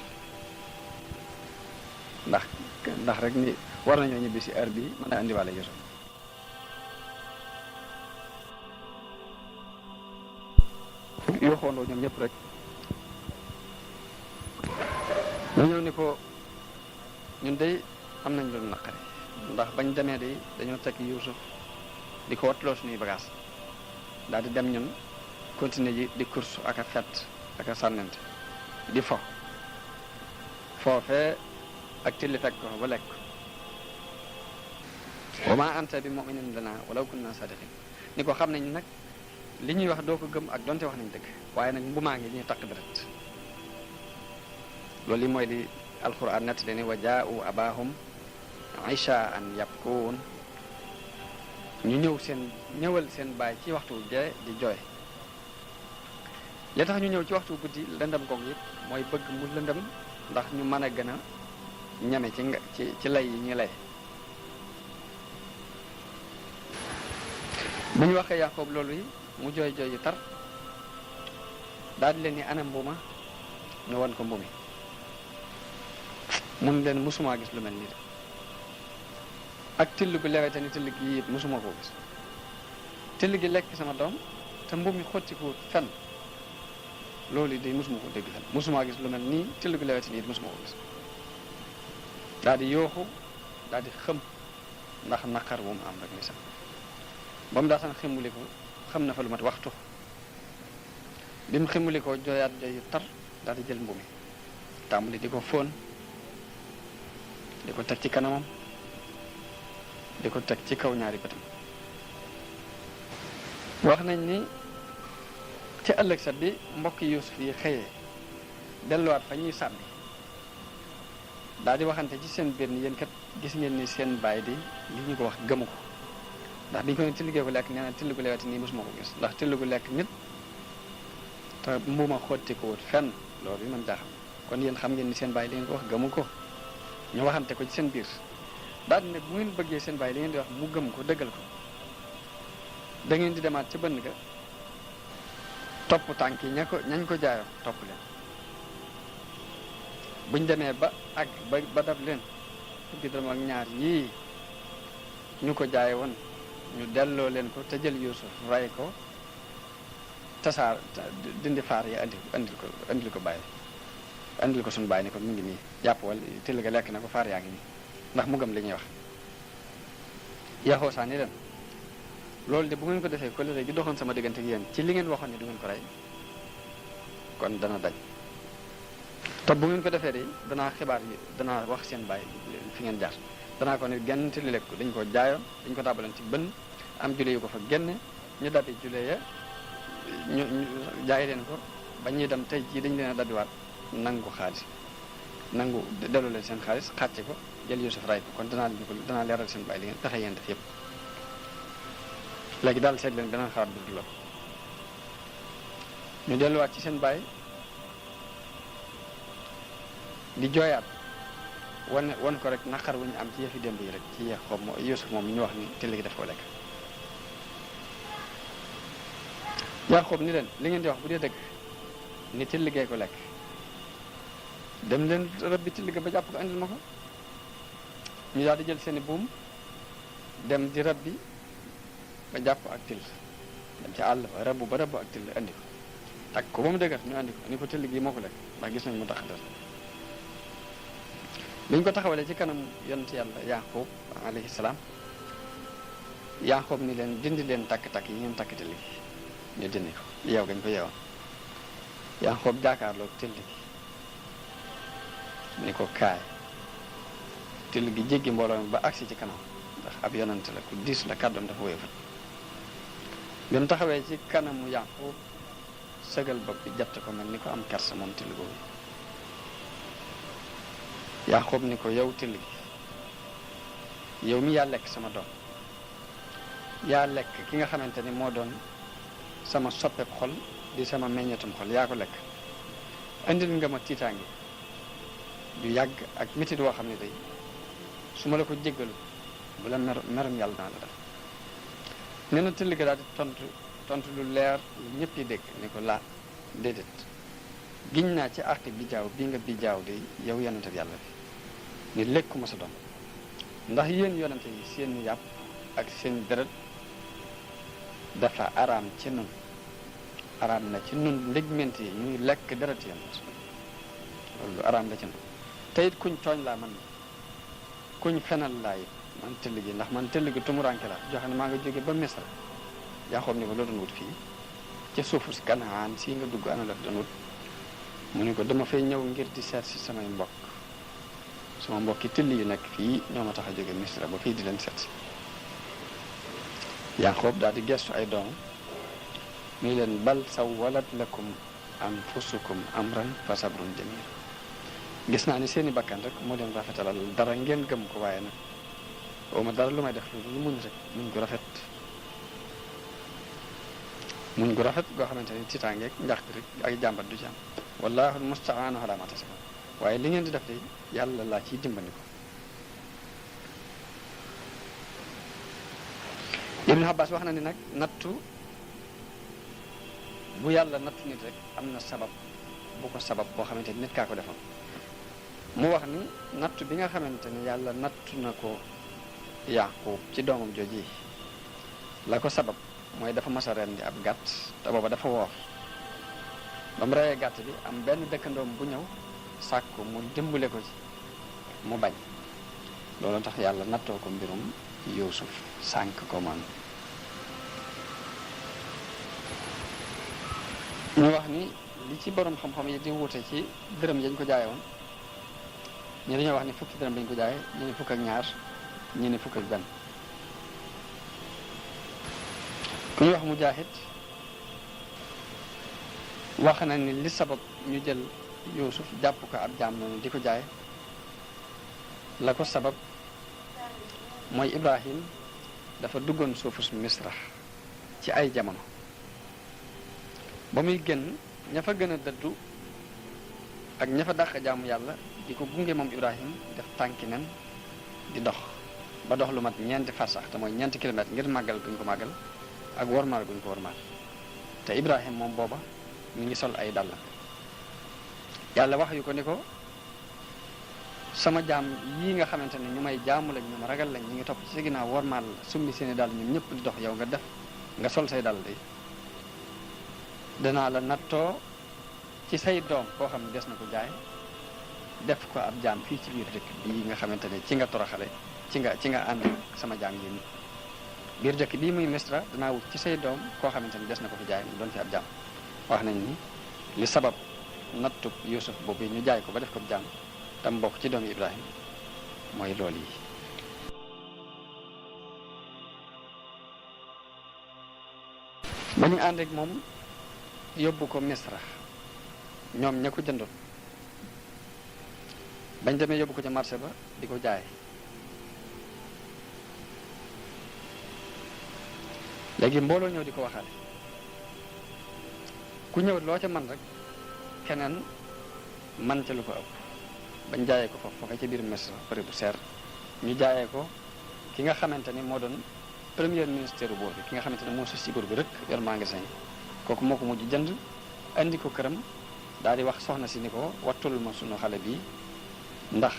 ndax rek ni war nañoo ñibbi si heure bi mën a indiwaale Yuusuf yoo xoondoo ñoom ñëpp rek ñu ñëw ni ko ñun day am nañ lu naqari ndax bañ demee day dañoo fekk Yuusuf di ko watloo suñuy bagage daal di dem ñun continuer ji di course ak a fett ak a sànnante di foofee ak tilli fekk ko ba lekk wa ma anta bi mu'minin lana walaw kunna sadiqin ni ko xam nañ nag li ñuy wax doo ko gëm ak donte wax nañ dëgg waaye nag mbumaa ngi ñuy takk deret loolu yi mooy li alquran nett ni wa jaa'u abahum ishaan yabkuun ñu ñëwal seen baay ci waxtu gee di jooy li tax ñu ñëw ci waxtu guddi lëndëm goog yi mooy bëgg mu lëndëm ndax ñu mën a gën a ñame ci lay yi ñuy lay bu ñu waxee Yaqoob loolu yi mu jooy jooy yu tar daal di leen ni ana mbuma ñu won ko mbumi mun leen musuma gis lu mel nii de ak till gu lewete ni till gi yëpp musuma koo gis till gi lekk sama doom te mbumi xotti ko fenn loolu yi day musuma ko dégg fenn musuma gis lu mel nii till gu lewete nii musuma ko gis daal di yooxu daal di xëm ndax naqar bu mu am rek ni sax ba mu daataan ximuli ko xam na fa lu mat waxtu bi mu ximuli ko jooyaat jooy yu tar daal di jël mbumi tàmbali di ko fóon di ko teg ci kanamam di ko teg ci kaw ñaari bëtam wax nañ ni ci ëllëg sat bi mbokki Yuusuf yi xëyee delluwaat fa ñuy sàmmi daal di waxante ci seen biir ni yéen kat gis ngeen ni seen baay di li ñu ko wax gëmu ko ndax bi ñu ko ne tilligee ko lekk nee na till gu leweti nii mosuma ko gis ndax till gu lekk nit te mbuuma xotti ko wut fenn loolu yi man jaaxam kon yéen xam ngeen ni seen baay li ngeen ko wax gëmu ko ñu waxante ko ci seen biir daal di ne bu ngeen bëggee seen baay li ngeen di wax mu gëm ko dëggal ko da ngeen di demaat ca bënn ga topp tànk yi ñañ ko jaayoon topp leen buñ demee ba ak ba dab leen fukki dërëm ak ñaar yii ñu ko jaay woon ñu delloo leen ko te jël Yuusuf ray ko tasaar dindi faar yi andil ko bàyyi andil ko suñu bàyyi ni ko mu ngi nii jàpp wal till ga lekk na ko faar yaa ngi nii ndax mu gëm li ñuy wax yaxoo saa ni leen loolu de bu ngeen ko defee kóllëre gi doxoon sama diggante ak yéen ci li ngeen waxoon ne du ngeen ko rey kon dana daj te bu ngeen ko defee de danaa xibaar yi danaa wax seen bàyyi fi ngeen jaar danaa ko ne genn till lekk ko dañ ko jaayoon dañ ko tàbbaleen ci bën am jule yu ko fa génne ñu dabi jule ya ñu jaay leen ko ba ñuy dem tey jii dañ leen a dabiwaat nangu xaalis nangu delloo leen seen xaalis xàcce ko jël Yuusuf ray ko kon danaa leeral seen bàyyi li ngeen pexe yéen def yëpp léegi daal seet leen beneen xalaat bu dul loolu ñu delluwaat ci seen bàyyi di jooyaat wan ko rek naqar wu ñu am ci yëfi démb yi rek ci yeex xob Yuusuf moom ñu wax ni till gi def ko lekk Yaqoob ni leen li ngeen di wax bu dee dëgg ni till gee ko lekk dem leen rëbbi till ga ba jàpp ko andil ma ko ñu daal di jël seeni buum dem di rëbbi ba jàpp ak till dem ci àll ba rëbb ak till andi ko takk ko ba mu dëgër ñu andi ko ni ko till gi moo ko lekk ndax gis nañ mu tax dara biñ ko taxawalee ci kanam yonent yàlla Yaqoob alayhi salaam Yaqoob ni leen dindi leen takk-takk yi ngeen takk till gi ñu dindi ko yeew gañ ko yeewoon Yaqoob jaakaarloo till gi ni ko kaay till gi jéggi mbooloo mi ba agsi ci kanam ndax ab yonent la ku diis la kàddoom dafa woyofat bi mu taxawee ci kanamu Yaqoob sëgal bopp bi jatt ko mel ni ko am kersa moom till googu Yaqoob ni ko yow till gi yow mi yaa lekk sama doom yaa lekk ki nga xamante ni moo doon sama soppeeb xol di sama meññetum xol yaa ko lekk indil nga ma tiitaange du yàgg ak métit woo xam ne day su ma la ko jéggalu bu la merum yàlla naa la def nee na till ga daal di tontu lu leer lu ñëpp yi dégg ni ko laa déedéet giñ naa ci àqi bijaaw bi nga bijaaw de yow yonente yàlla bi ni lekkuma sa doom ndax yéen yonente yi seen yàpp ak seen deret dafa araam ci nun araam na ci nun ligment yi ñuy lekk deret yam loolu araam la ci nun te it kuñ tooñ laa man kuñ fenal laa it man tëll gi ndax man tëll gi tumuranke la joxe ne maa nga jóge ba Misra yaa xoom ni ko loo doon wut fii ca suufu si Kanaan si nga dugg ana la doon wut mu ne ko dama fay ñëw ngir di seet si samay mbokk sama mbokki tëll yu nekk fii ñoo ma tax a jóge Misra ba fii di leen seet si Yaqoob daal di gestu ay doom muy leen bal sawwalat lakum anfusukum amran fa sabrun jamil gis naa ni seeni bakkan rek moo leen rafetalal dara ngeen gëm ko waaye nag ma dara lu may def lu muñ rek muñ gu rafet goo xamante ni tiitaangeeg njax rek ak jàmbat du ci am wallahu mustaanu ala ma tasifun waaye li ngeen di def de yàlla laa ciy dimbali ko Ibn Abbas wax na ni nag nattu bu yàlla nattu nit rek am na sabab bu ko sabab boo xamante ni nit kaa ko defoon mu wax ni nattu bi nga xamante ni yàlla nattu na ko Yaqub ci doomam jooji la ko sabab mooy dafa mas a rendi ab gàtt te booba dafa woor ba mu reyee gàtt bi am benn dëkkandoom bu ñëw sàkku mu dimbale ko ci mu bañ loolu tax yàlla nattoo ko mbirum Yuusuf sànk ko man ñu wax ni li ci borom xam-xam yi di wute ci dërëm yañ ko jaayoon ñi dañoo wax ni fukki dërëm lañ ko jaaye ñu ne fukk ak ñaar ñu ne fukk ak benn ku ñu wax Mujaahid wax na ni li sabab ñu jël Yuusuf jàpp ko ab jaam noonu di ko jaay la ko sabab mooy Ibrahim dafa duggoon suufu Misra ci ay jamono ba muy génn ña fa gën a dëddu ak ña fa dàq jaamu yàlla di ko gunge moom Ibrahim def tànki nen di dox ba dox lu mat ñeenti farsax te mooy ñeenti kilomètre ngir màggal guñ ko màggal ak wormaal guñ ko wormaal te Ibrahim moom booba mi ngi sol ay dàll yàlla wax yu ko ni ko sama jaam yii nga xamante ne ñu may jaamu lañ ñu ma ragal lañ ñu ngi topp ci sa ginnaaw wormaal summi seeni dàll ñun ñëpp di dox yow nga def nga sol say dàll de danaa la nattoo ci say doom koo xam ne des na ko jaay def ko ab jaam fii ci biir dëkk bii nga xamante ne ci nga toroxale ci nga ànd sama jaam yi ni biir dëkk bii muy Misra danaa wut ci say doom koo xamante ne des na ko fi jaay mu doon fi ab jaam wax nañ ni li sabab nattub Yuusuf boobu ñu jaay ko ba def ko ab jaam tam bokk ci doomi Ibrahim mooy loolu yi ba ñu ànd ak moom yóbbu ko Misra ñoom ña ko jëndoon bañ demee yóbbu ko ca marché ba di ko jaay léegi mbooloo ñëw di ko waxaale ku ñëw loo ca man rek keneen man ca lu ko ëpp bañ jaayee ko foofu ca biir Misra prix bu seer ñu jaayee ko ki nga xamante ni moo doon premier ministère buur bi ki nga xamante ne moo sus ci buur bi rek yor magasin kooku moo ko mujj jënd andi ko këram daal di wax soxna si ni ko wattul ma sunu xale bi ndax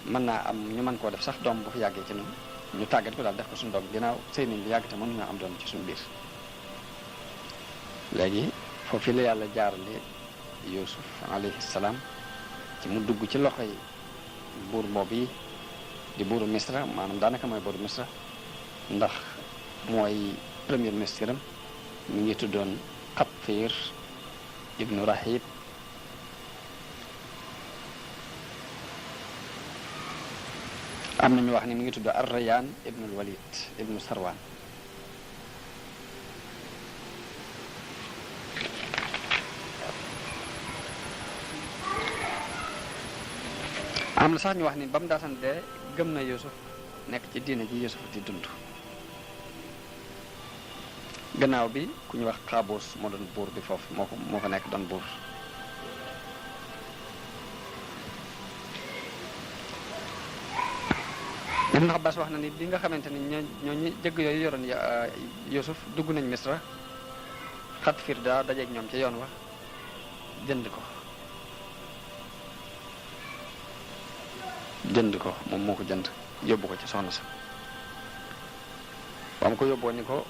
mën naa am ñu mën koo def sax doom bu fi yàggee ci noonu ñu tàggat ko daal def ko suñu doom ginnaaw sëy nañ bi yàgg te mënuñoo am doom ci suñu biir léegi foofu la yàlla jaarale Yuusuf alayhi salaam ci mu dugg ci loxoy buur boobu yi di buuru Misra maanaam daanaka mooy buuru Misra ndax mooy premier ministre am mi ngi tuddoon Qatfir ibnu Rahib am na ñu wax ni mi ngi tudd Ar-Rayyan ibnul Walid ibnu Sarwan am na sax ñu wax ni ba mu daasan dee gëm na Yuusuf nekk ci diine ji Yuusuf di dund gannaaw bi ku ñu wax Qaabus moo doon buur bi foofu moo fa nekk doon buur Ibn Abbas wax na ni bi nga xamante ni ñooñu jëgg yooyu yoroon Yuusuf dugg nañ Misra Xatfir daa dajeeg ñoom ca yoon wa jënd ko moom moo ko jënd yóbbu ko ci soxna sa ba mu ko yóbboo ni ko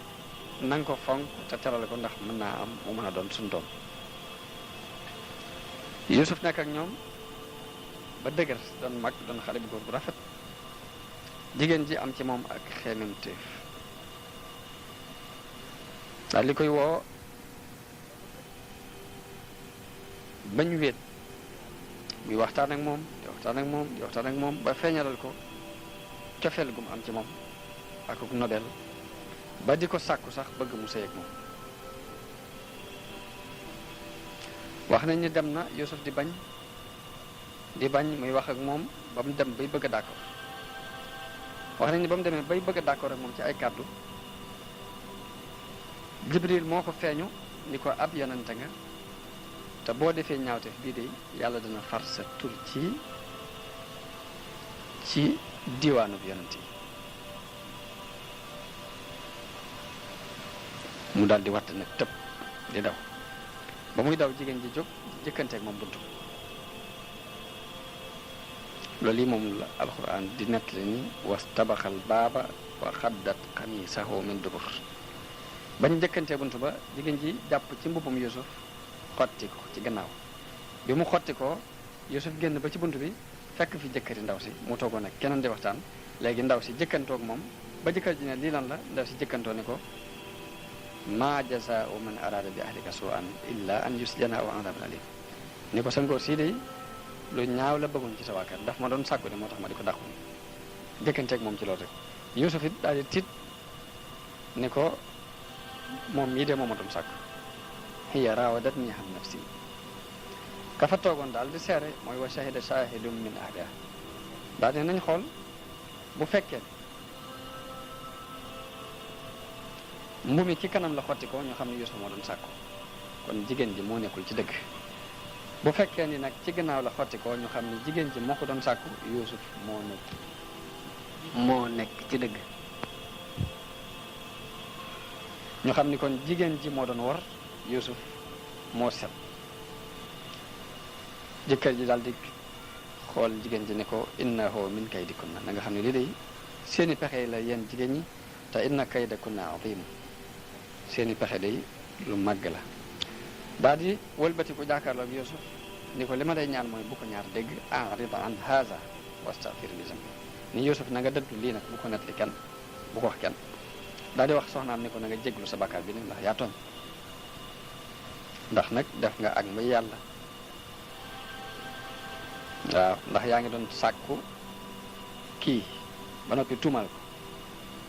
na nga ko fonk te terale ko ndax mën naa am mu mën a doon suñu doom. Yusuf nekk ak ñoom ba dëgër doon mag doon xale bu góor bu rafet jigéen ji am ci moom ak xeememteef daal li koy woo bañ wéet muy waxtaan ak moom di waxtaan ak moom di waxtaan ak moom ba feeñalal ko cofeel gu mu am ci moom ak nobel ba di ko sàkku sax bëgg mu sëy ak moom. wax nañ ni dem na Yusuf di bañ muy wax ak moom ba mu dem bay bëgg a d'accord wax nañ ni ba mu demee bay bëgg a d'accord ak moom ci ay kàddu Jibril moo ko feeñu ni ko ab yonante nga te boo defee ñaawteef bii de yàlla dana far sa tur ci diwaanu bi yonante yi. mu daal di watt nag tëb di daw ba muy daw jigéen ji jóg jëkkanteeg moom buntu loolu yi moom la alxuraan di nettali ni wastabaxal baaba wa xaddat xamiisahu min dubur bañ jëkkantee buntu ba jigéen ji jàpp ci mbubbum Yusuf xotti ko ci gannaaw bi mu xotti ko Yusuf génn ba ci buntu bi fekk fi jëkkëri ndaw si mu toogoon ak keneen di waxtaan léegi ndaw si jëkkantoog moom ba jëkkër ji ne lii lan la ndaw si jëkkantoo ni ko maa jazaa'u man araada bi ahlika su'an illa an yusjana aw adabun alim ni ko sa ngóor sii de lu ñaaw la bëggoon ci sa waa kër daf ma doon sàkku de moo tax ma di ko dàqu jëkkanteeg moom ci loolu rek Yusuf it daal di tiit ni ko moom mii de moo ma doon sàkku hiya raawadatnii an nafsi ka fa toogoon daal di seere mooy wa shahida shahidun min ahliha daal di nañ xool bu fekkee mbumi ci kanam la xotti ko ñu xam ne Yusuf moo doon sàkku kon jigéen ji moo nekkul ci dëgg bu fekkee ni nag ci gannaaw la xotti ko ñu xam ne jigéen ji moo ko doon sàkku Yusuf moo nekk ci dëgg ñu xam ni kon jigéen ji moo doon war Yusuf moo set jëkkër ji daal di xool jigéen ji ne ko innahu min kaydikunna na nga xam ne lii day seeni pexe la yéen jigéen ñi te inna kaydakunna azim seeni pexe day lu màgg la daal di wëlbati ko jàkkaarloog Yusuf ni ko li ma day ñaan mooy bu ko ñaar dégg a'rid an haza wastaghfir li zambi ni Yusuf na nga dëddu lii nag bu ko nettali kenn bu ko wax kenn daal di wax soxnaam ni ko na nga jéglu sa bakkaar bi ni ndax yaa tooñ ndax nag def nga ak mbay yàlla waaw ndax yaa ngi doon sàkku kii ba noppi tuumal ko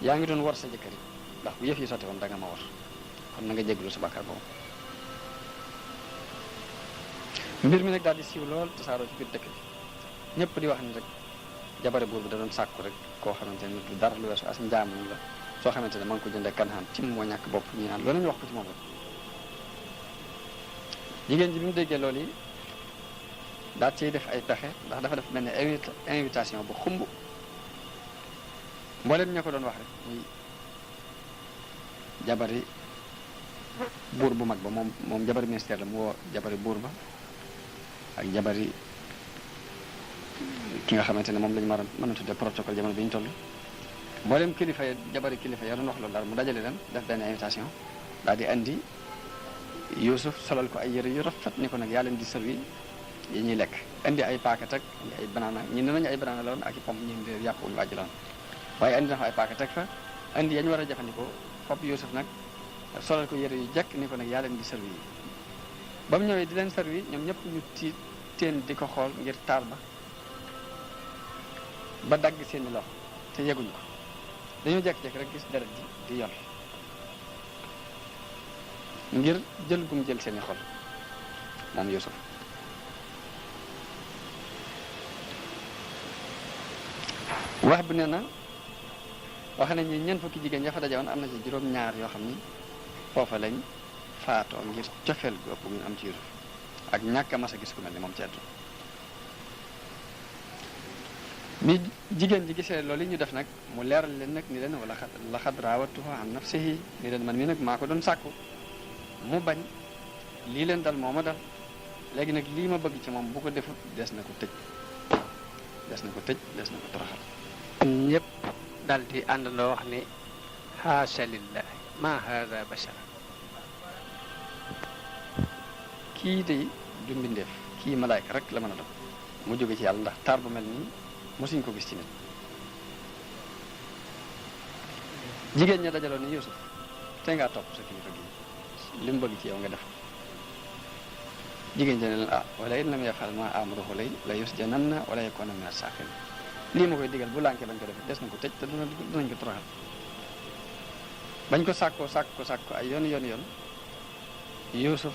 yaa ngi doon war sa jëkkër ndax bu yëf yi sotti woon da nga ma war kon na nga jéglu sa bakkaar boobu mbir mi nag daal di siiw lool tasaaroo ci biir dëkk bi ñëpp di wax ni rek jabare buur bi da doon sàkku rek koo xamante ne du dara lu weesu as njaamuñ la soo xamante ne ma ngi ko jëndee Kanaan ci moo ñàkk bopp ñi naan loolu ñu wax ko ci moom rek jigéen ji bi mu déggee loolu yi daal ciy def ay pexe ndax dafa def mel ne invitation bu xumb mboolem ña ko doon wax rek muy jabari buur bu mag ba moom jabari ministère la mu woo jabari buur ba ak jabari ki nga xamante ne moom la ñu mën a tuddee protocole jamono bi ñu toll mboolem kilifa yi jabari kilifa ya doon wax loolu daal mu dajale leen def benn invitation daal di andi Yusuf solal ko ay yëre yu rafet ni ko nag yaa leen di servi yi ñuy lekk indi ay paakat ak indi ay banana ñi ne nañu ay banana la woon ak i pomme ñi di yàpp ñu wàjji la woon waaye indi na fa ay paakat ak fa indi yañ war a jëfandikoo fopp Yusuf nag solal ko yëre yu jekk ni ko nag yaa leen di servi yi ba mu ñëwee di leen servi ñoom ñëpp ñu teen di ko xool ngir taar ba dagg seeni loxo te yeguñu ko dañoo jekk-jekk rek gis deret ji di yol ngir jël gum jël seeni xol moom Yusuf wax bi nee na wax nañ ni ñeent fukki jigéen ya fa dajewoon am na ci juróom-ñaar yoo xam ni foofa lañ faatoo ngir cofeel gu ëpp gu ñu am ci Yusuf ak ñàkk a mas a gis ku mel ni moom ci àdduna bi jigéen ji gisee loolu yi ñu def nag mu leeral leen nag ni leen wala laxad raawatuhu an nafsihi ni leen man mi nag maa ko doon sàkku mu bañ lii leen dal moo ma dal léegi nag lii ma bëgg ci moom bu ko defut des na ko tëj des na ko toroxal ñëpp dal di àndandoo wax ni haasha lillahi ma hada bashara. kii de du mbindeef, kii malaayka rek la mën a doon mu jóge ci yàlla, ndax taar bu mel nii mosuñ ko gis ci nit. jigéen ña dajaloo ni Yuusuf te ngaa topp sa kilifa gi li mu bëgg ci yow nga def ko. jigéen ña ne leen wala in lam yaf'al ma amuruhu la yusjananna wala yakuna mina as-saakiriin. lii ma koy digal bu lànkee bañ ko def des na ko tëj te dinañ ko toroxal. bañ ko sàkko ay yoon Yuusuf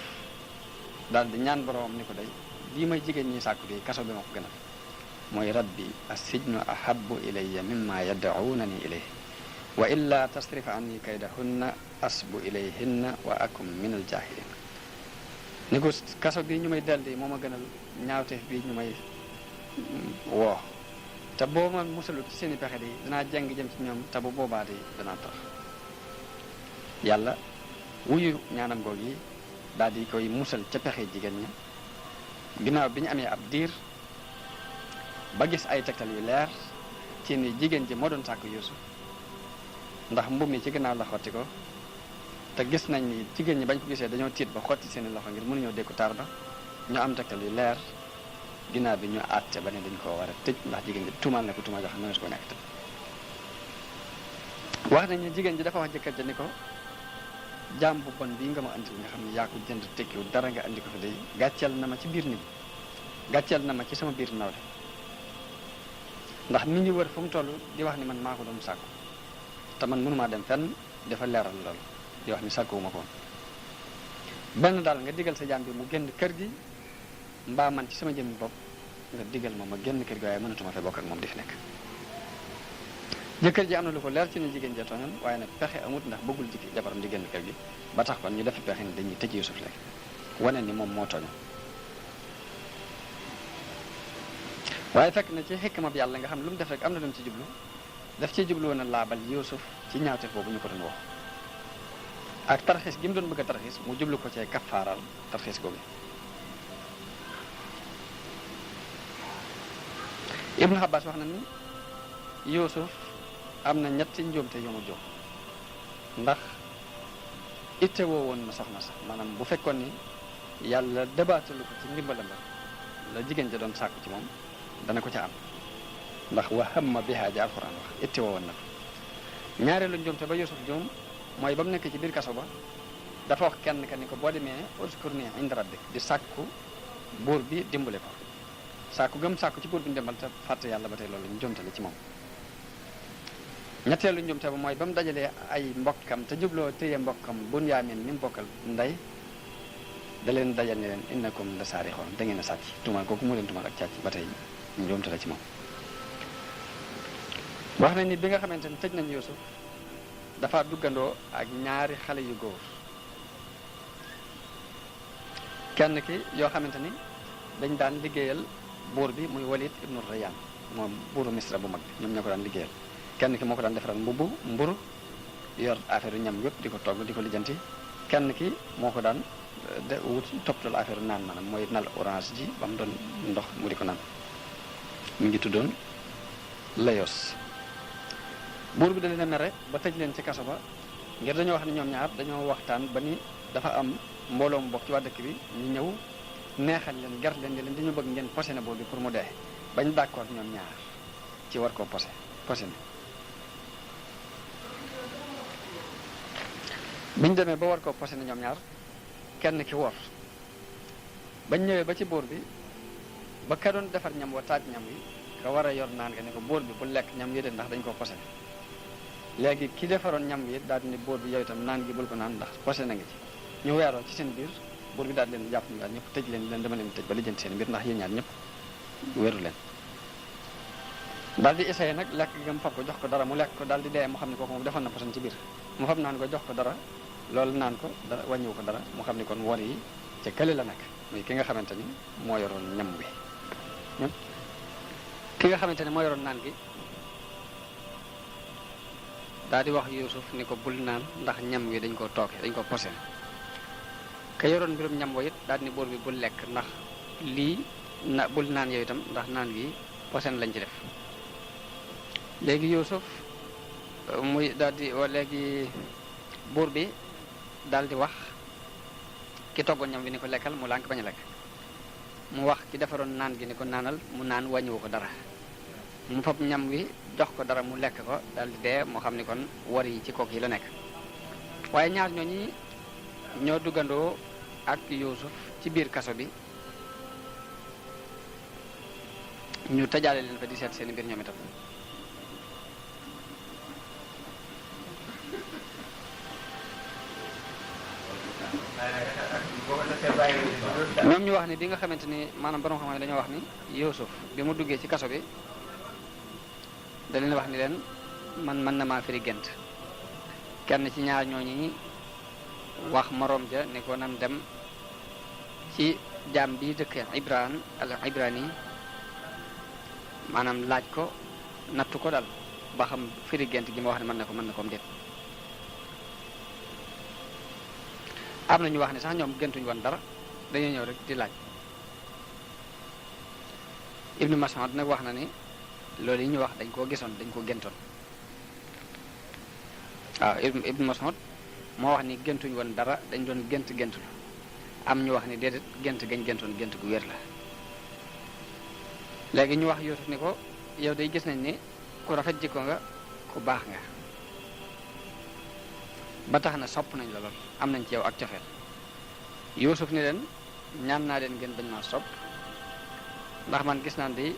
daal di ñaan boromam ni ko day lii may jigéen ñi sàkku di kaso bi ma ko gënal, mooy rabbi as-sijnu ahabbu ilayya mimma yad'unani ilayhi wa illa tasrif anni kaydahunna asbu ilayhinna wa akum min al-jahilin. ni ko kaso bi ñu may daldi moo ma gënal ñaawteef bi ñu may woo, te boo ma musalut ci seeni pexe di danaa jàng jëm ci ñoom, te bu boobaa di danaa tax. yàlla wuyu ñaanam goog yi daal di koy musal ca pexe jigéen ña. ginnaaw bi ñu amee ab diir ba gis ay tegtal yu leer ci ni jigéen ji moo doon sàkk Yuusuf, ndax mbub mi ci ginnaaw la xotti ko, te gis nañ ni jigéen ñi bañ ko gisee dañoo tiit ba xotti seeni loxo ngir mënuñoo dékku taar ba. ñu am tegtal yu leer ginnaaw bi ñu àtte ba ne dañ koo war a tëj, ndax jigéen ji tuumaal na ko tuumaal joo xam ne mënees ko nekk tëj. wax nañ ne jigéen ji dafa wax jëkkër ja ni ko jaam bu bon bii nga ma andil nga xam ne yaa ko jënd tekkiwul dara nga andi ko fi day gàcceel na ma ci biir nit ñi, gàcceel na ma ci sama biir nawle, ndax nit ñi wër fu mu toll di wax ni man maa ko doon sàkku, te man mënumaa dem fenn dafa leeral loolu di wax ni sàkkuwuma ko woon. benn daal nga digal sa jaam bi mu génn kër gi, mbaa man ci sama jëmmi bopp nga digal ma génn kër gi, waaye mënatuma fee bokk ak moom di fi nekk. jëkkër ji am na lu ko leer ci ne jigéen ja tooñoon, waaye nag pexe amut ndax bëggul jabaram di génn kër gi, ba tax kon ñu def pexe ni dañuy tëj Yuusuf léegi wane ni moom moo tooñoon. waaye fekk na ci xikma bi yàlla nga xam lu mu def rek am na lu mu ci jublu, daf ci jublu woon a laabal Yuusuf ci ñaawteef boobu ñu ko doon wax, ak tarxiis gi mu doon bëgg a tarxiis mu jublu ko cee kaffaaral tarxiis googu. Ibnu Abbas wax na ni Yuusuf am na ñetti njuumte yu mu jóg, ndax itte woo woon na soxna sax, maanaam bu fekkoon ni yàlla dabaatalu ko ci ndimbalam la jigéen ja doon sàkku ci moom dana ko ca am, ndax wa hamma bihaa ja alxuraan wax itte woo woon na ko. ñaareelu njuumte ba Yuusuf juum mooy ba mu nekk ci biir kaso ba dafa wax kenn ka ni ko boo demee uzkurni inda rabbik, di sàkku buur bi dimbale ko, sàkku gëm sàkku ci buur bi ndimbal te fàtte yàlla ba tey loolu njuumte la ci moom. ñetteelu njumte ba mooy ba mu dajalee ay mbokkam te jubloo téye mbokkam Bunyaamin mi mu bokkal ndey da leen dajal ne leen innakum la saarixoon, da ngeen a sàcc. tuumaal kooku mu leen tuumaal ak càcc ba tey njumte la ci moom. wax nañ ni bi nga xamante ni tëj nañ Yuusuf dafa duggandoo ak ñaari xale yu góor, kenn ki yoo xamante ni dañ daan liggéeyal buur bi muy Walid ibnu Rayyan, moom buuru Misra bu mag bi, ñoom ñoo ko daan liggéeyal. kenn ki moo ko daan defaral mburu yor affaire ñam yëpp di ko togg di ko lijjanti, kenn ki moo ko daan wut toppatoo affaire naan, maanaam mooy nal orange ji ba mu doon ndox mu di ko naan. mu ngi tuddoon Layos. buur bi da leen a mere ba tëj leen ci kaso ba ngir dañoo wax ne ñoom ñaar dañoo waxtaan ba ni dafa am mbooloo mu bokk ci waa dëkk bi ñu ñëw neexal leen ger leen di leen dañu bëgg ngeen posé na buur bi pour mu dee, bañ d'accord ñoom ñaar ci war koo posé na. biñ demee ba war ko posé na ñoom ñaar, kenn ki wor bañ ñëwee ba ci buur bi ba ka doon defar ñam wa taaj ñam wi ka war a yor naan nga ne ko buur bi bu lekk ñam wi de ndax dañ ko posé. léegi ki defaroon ñam wi daal di ne buur bi yow itam naan gi bul ko naan ndax posé na nga ci. ñu weeroo ci seen biir, buur bi daal di leen jàpp ñu daal ñëpp tëj leen dama leen tëj ba lijjanti seen mbir ndax yéen ñaar ñëpp wéru leen. daal di essayé nag lekk gi mu fab ko jox ko dara mu lekk ko daal di dee, mu xam ne kooku moom defoon na poson ci biir, mu fab naan ko jox ko dara, loolu naan ko dara wàññiwu ko dara, mu xam ni kon wor yi ca kële la nekk, muy ki nga xamante ni moo yoroon ñam wi. ki nga xamante ni moo yoroon naan gi daal di wax Yuusuf ni ko bul naan ndax ñam wi dañ koo tooke dañ ko posé. ka yoroon mbirum ñam wa it daal di ni buur bi bul lekk ndax lii bul naan yow itam ndax naan gi posé lañ ci def. léegi Yuusuf muy daal di léegi buur bi daal di wax ki toggoon ñam wi ni ko lekkal mu lànk bañ a lekk, mu wax ki defaroon naan gi ni ko naanal mu naan wàññiwu ko dara, mu fab ñam wi jox ko dara mu lekk ko daal di dee, moo xam ni kon war yi ci kook yi la nekk. waaye ñaar ñooñi ñoo duggandoo ak Yuusuf ci biir kaso bi, ñu tëjaale leen fa di seet seeni mbir ñoom itam. ñoom ñu wax ni bi nga xamante ni maanaam borom xam-xam dañoo wax ni Yuusuf bi mu duggee ci kaso bi da leen wax ni leen man mën na maa firi gént. kenn ci ñaar ñooñi wax moroom ja ni ko nan dem ci jaam bi dëkk Ibraan al Ibrani maanaam laaj ko nattu ko dal ba xam firi gént gi ma wax ne mën na ko am déet. am na ñu wax ne sax ñoom géntuñu woon dara, dañoo ñëw rek di laaj. Ibnu Mas'ud nag wax na ni loolu yi ñu wax dañ koo gisoon, dañ ko géntoon. waaw Ibnu Mas'ud moo wax ni géntuñu woon dara, dañ doon géntul. am ñu wax ni déedéet gént gañ géntoon gént gu wér la. léegi ñu wax Yuusuf ni ko yow day gis nañ ni ku rafet jikko nga, ku baax nga, ba tax na sopp nañ la lool, am nañ ci yow ak cofeel. Yuusuf ni leen ñaan naa leen ngeen bañ maa sopp, ndax man gis naan di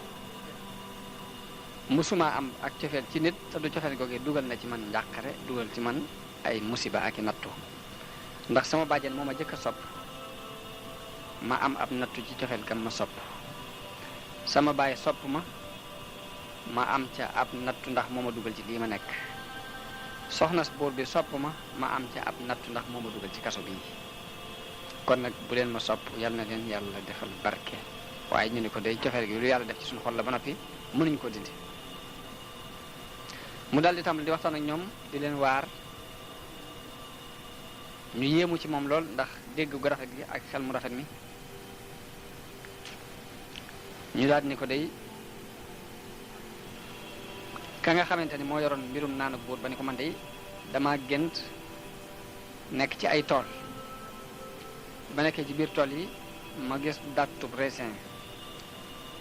musuma am ak cofeel ci nit te du cofeel googee dugal na ci man njàqare, dugal ci man ay musiba ak i nattu. ndax sama bàjjen moo ma jëkk a sopp, ma am ab nattu ci cofeel kam ma sopp. sama baay sopp ma am ca ab nattu ndax moo ma dugal ci lii ma nekk. soxna buur bi sopp ma am ca ab nattu ndax moo ma dugal ci kaso bii. kon nag bu leen ma sopp yal na leen yàlla defal barke. waaye ñu ni ko day cofeel gi lu yàlla def ci suñu xol la ba noppi mënuñ ko dindi. mu daal di tàmbali di waxtaan ak ñoom di leen waar, ñu yéemu ci moom lool ndax dégg gu rafet gi ak xel mu rafet mi. ñu daal ni ko day ka nga xamante ni moo yoroon mbirum naanu buur ba ni ko man day dama gént nekk ci ay tool, ba nekkee ci biir tool yi ma gis dattub raisin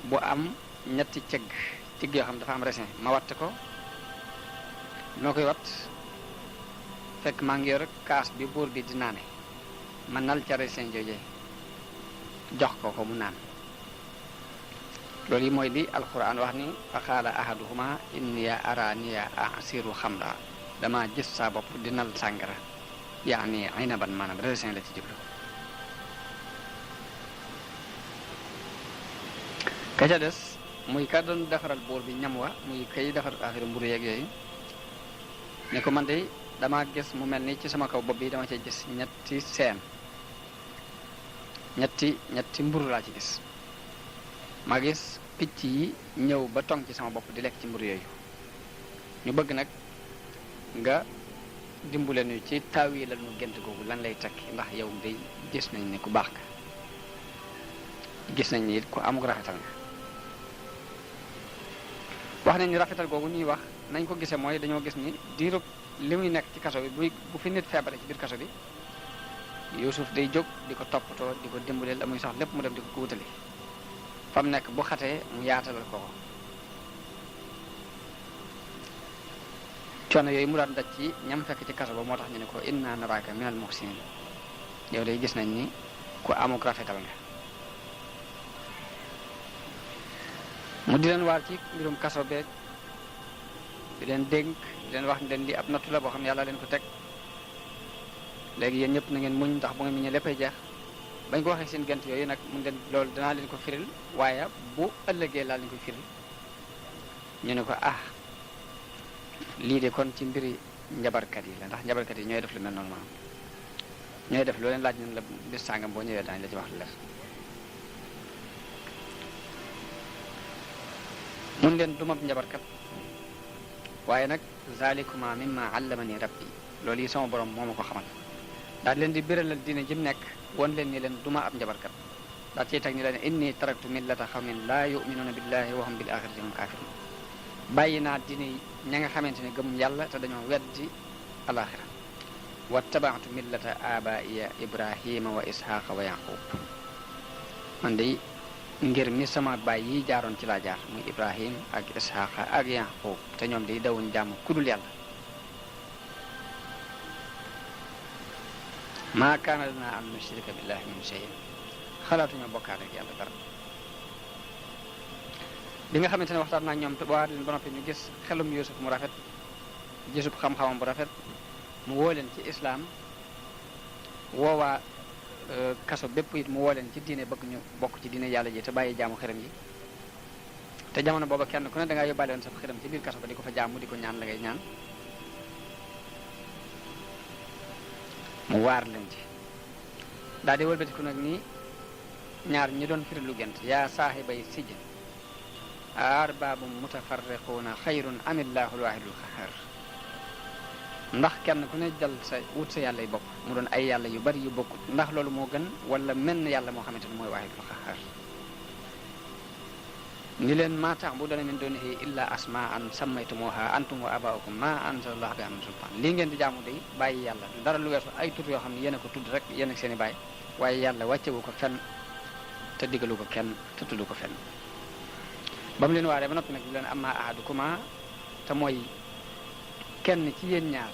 bu am ñetti cëgg yoo xam dafa am raisin, ma watt ko. moo koy wat fekk maa ngi yor kaas bi buur bi di naane, ma nal ca raisin jooje jox ko mu naan. loolu yi mooy li alquran wax ni fa qaala ahaduhuma inni araniya asiru xamra, dama gis saa bopp di nal sàngara, yaani inaban maanaam raisin la ci jublu. ka ca des muy ka doon defaral buur bi ñam wa, muy kay defar affaire mburu yeeg yooyu, ne ko man de dama gis mu mel ni ci sama kaw bopp bi dama cee gis ñetti seen, ñetti mburu laa ci gis. ma gis picc yi ñëw ba tong ci sama bopp di lekk ci mburu yooyu. ñu bëgg nag nga dimbule nu ci taawi la nu gént googu lan lay tekki, ndax yow day gis nañ ni ku baax nga, gis nañ ni it ku amuk rafetal nga. wax nañ ni rafetal googu ñuy wax nañ ko gisee mooy dañoo gis ni diirub li muy nekk ci kaso bi bu fi nit feebare ci biir kaso bi, Yuusuf day jóg di ko toppatoo, di ko dimbaleel la muy sax lépp mu dem di ko wutali. fa mu nekk bu xatee mu yaatalal ko coono yooyu mu daan daj ci ñam fekk ci kaso ba moo tax ñu ne ko inna naraaka minal muhsinin, yow day gis nañ ni ku amuk rafetal nga. mu di leen waar ci mbirum kaso beeg di leen dénk, di leen wax ni leen li ab nattu la boo xam ne yàlla leen ko teg. léegi yéen ñëpp na ngeen muñ ndax bu ngeen muñee léppay jeex. bañ ko waxee seen gent yooyu nag mun leen loolu danaa leen ko firil, waaye bu ëllëgee laa leen ko firil. ñu ne ko lii de kon ci mbiri njabarkat yi la, ndax njabarkat yi ñooy def lu mel noonu maanaam ñooy def loo leen laaj nañ la bis sàngam boo ñëwee daañu la ci wax lu leer. mun leen dumab njabarkat, waaye nag zalikuma mimma allamani rabbi, loolu yi sama borom moo ma ko xamal. daal leen di biralal diine jëm nekk won leen ni leen duma ab njabarkat. daal ciy teg ni leen inni taraktu millata xawmin laa yuminuuna billahi wa hum bil axirati hum kafirun, bàyyi naa diine ña nga xamante ne gëm yàlla te dañoo weddi alaxira. wattabaatu millata abaiya ibrahima wa ishaqa wa yaqub man de ngir mi sama baay yi jaaroon ci laa jaar muy ibrahim ak ishaqa ak yaqub te ñoom de dawuñ jàmm kudul yàlla maa kaana lanaa an nushrika billahi min shay'in xalaatuñoo bokkaale ak yàlla dara bi nga xamante ne waxtaan naa ñoom te ba leen ba noppi ñu gis xelum Yuusuf mu rafet gisub xam-xamam bu rafet mu woo leen ci islaam woowaa kaso bépp it mu woo leen ci diine bëgg ñu bokk ci diine yàlla ji te bàyyi jaamu xërëm yi te jamono booba kenn ku ne da ngaa yóbbaale woon sa xërëm ci biir kaso ba di ko fa jaamu di ko ñaan la ngay ñaan mu waar leen ci daal di wëlbatiku nag nii ñaar ñi doon firi lu gent yaa saaxibay sijn arbaabu mutafarriquuna xayrun amillahu alwaahidul qahhaar ndax kenn ku ne jël sa wut sa yàlla yu bopp mu doon ay yàlla yu bari yu bokkut ndax loolu moo gën wala menn yàlla moo xamante ne mooy waahidul qahhaar ni leen maa ta'buduuna min duunihi illa asmaa'an sammaytumuuhaa antum wa aabaa'ukum maa anzalallahu bihaa min sultaan lii ngeen di jaamu day bàyyi yàlla du dara lu weesu ay tur yoo xam ne yéen a ko tudd rek yéen ak seen i bàyyi waaye yàlla wàccewu ko fenn te digalu ko kenn te tuddu ko fenn ba mu leen waaree ba noppi nag di leen amma ahadukuma te mooy kenn ci yéen ñaar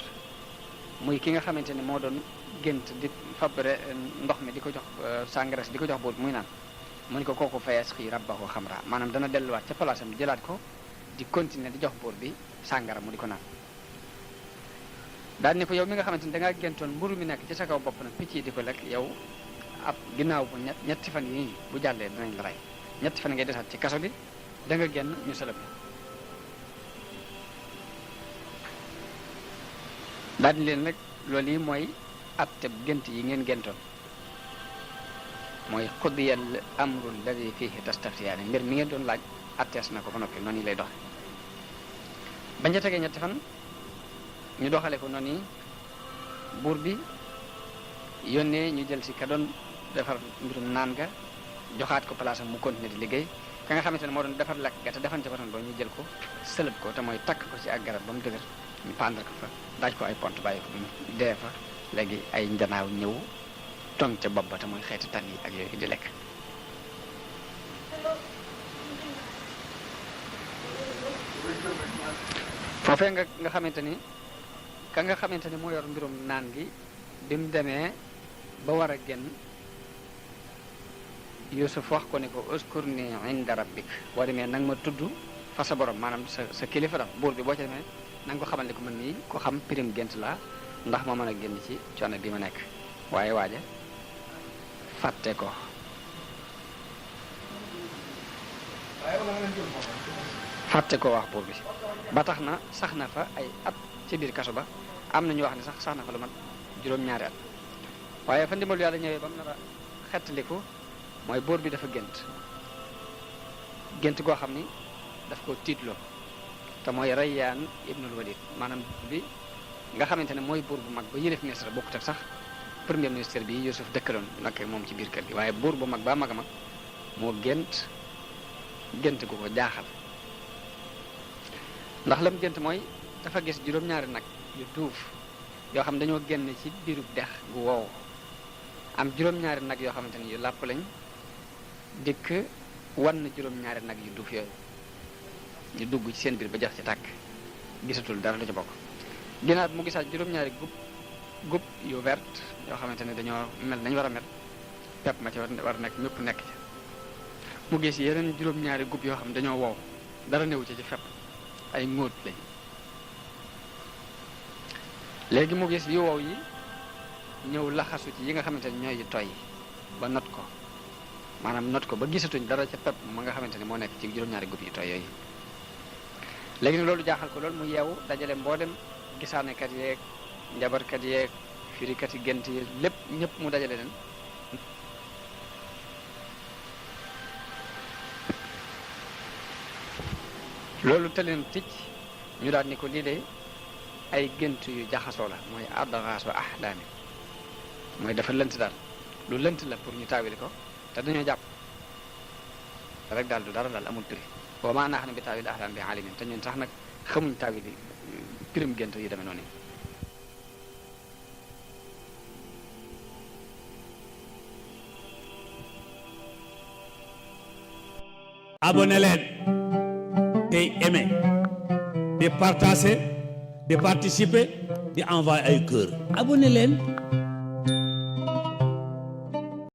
muy ki nga xamante ne moo doon gént di fabre ndox mi di ko jox sàngara si di ko jox buur muy naan mu ni ko kooku fayas xii rabbahu xamra maanaam dana delluwaat ca place am jëlaat ko di continuer di jox buur bi sàngara mu di ko naan daal ni ko yow mi nga xamante ni da ngaa géntoon mburu mi nekk ci sa kaw bopp nag picc yi di ko lekk yow ab ginnaaw bu ñetti fan yi bu jàllee dinañ la rey ñetti fan ngay desaat ci kaso bi da nga génn ñu sëlëb la daal di leen rek loolu yi mooy atteb gént yi ngeen géntoon mooy xudiyal amru alladi fihi tastaftiyaani mbir mi ngeen doon laaj attees na ko ba noppi noonu yi lay doxe bañ ca tegee ñetti fan ñu doxale ko noonu yi buur bi yónnee ñu jël si ka doon defar mbirum naan ga joxaat ko place am mu continuer di liggéey ka nga xamante ne moo doon defar lekk ga te defante ba ñu jël ko sëlëb ko te mooy takk ko ci ak garab ba mu dëgër ñu pendre ko fa daaj ko ay pont bàyyi ko mu dee fa léegi ay njanaaw ñëw tong ca bopp ba te mooy xeeti tan yi ak yooyu di lekk foofee nga xamante ni ka nga xamante ni moo yor mbirum naan gi bi mu demee ba war a génn Yusuf wax ko ne ko uskurni inda rabbik boo demee nag ma tudd fa sa borom maanaam sa kilifa dam buur bi boo ca demee na nga ko xamal ne ko mën nii ko xam pirim gént la ndax ma mën a génn ci coono bi ma nekk waaye waaja fàtte ko wax buur bi ba tax na sax na fa ay at ci biir kaso ba am na ñu wax ne sax na fa lu mat juróom-ñaari at waaye fa ndimbalu yàlla ñëwee ba mu nar a xettaliku mooy buur bi dafa gént goo xam ni daf ko tiitloo te mooy Rayyaan ibnul Walid maanaam bi nga xamante ne mooy buur bu mag ba yëlef ministre bokkut ak sax premier ministre bi Yusuf dëkkaloon nag moom ci biir kër gi waaye buur bu mag ba mag a mag moo gént gu ko jaaxal ndax lam gént mooy dafa gis juróom-ñaari nag yu duuf yoo xam dañoo génn ci biirub dex gu wow am juróom-ñaari nag yoo xamante ni yu làpp lañ dikk wan juróom-ñaari nag yu duuf yooyu ñu dugg ci seen biir ba jeex ci tàkk gisatul dara lu ci bokk ginnaaw mu gisaat juróom-ñaari gub yu vert yoo xamante ne dañoo mel nañ war a mel pepp ma ci war a nekk ñëpp nekk ci mu gis yeneen juróom-ñaari gub yoo xam dañoo wow dara newu ci fepp ay ngóot lañ léegi mu gis yu wow yi ñëw laxasu ci yi nga xamante ne ñooy yu toy ba not ko maanaam not ko ba gisatuñ dara ca pepp ma nga xamante ne moo nekk ci juróom-ñaari gub yu toy yooyu léegi nag loolu jaaxal ko loolu mu yeewu dajale mboolem gisaanekat yeeg njabarkat yeeg firikat yi gént yi lépp ñëpp mu dajale leen loolu te leen ticc ñu daal ni ko lii de ay gént yu jaxasoo la mooy adgaasu ahlaami mooy dafa lënt daal lu lënt la pour ñu taawil ko te dañoo jàpp rek daal du dara daal amul prix wa maa nahnu bi taawil ahlaam bi alimin te ñun sax nag xamuñ taawil yi pirim gént yi demee noonu abonné leen tey aimé di partager di participer di envoyer ay cœur abonné leen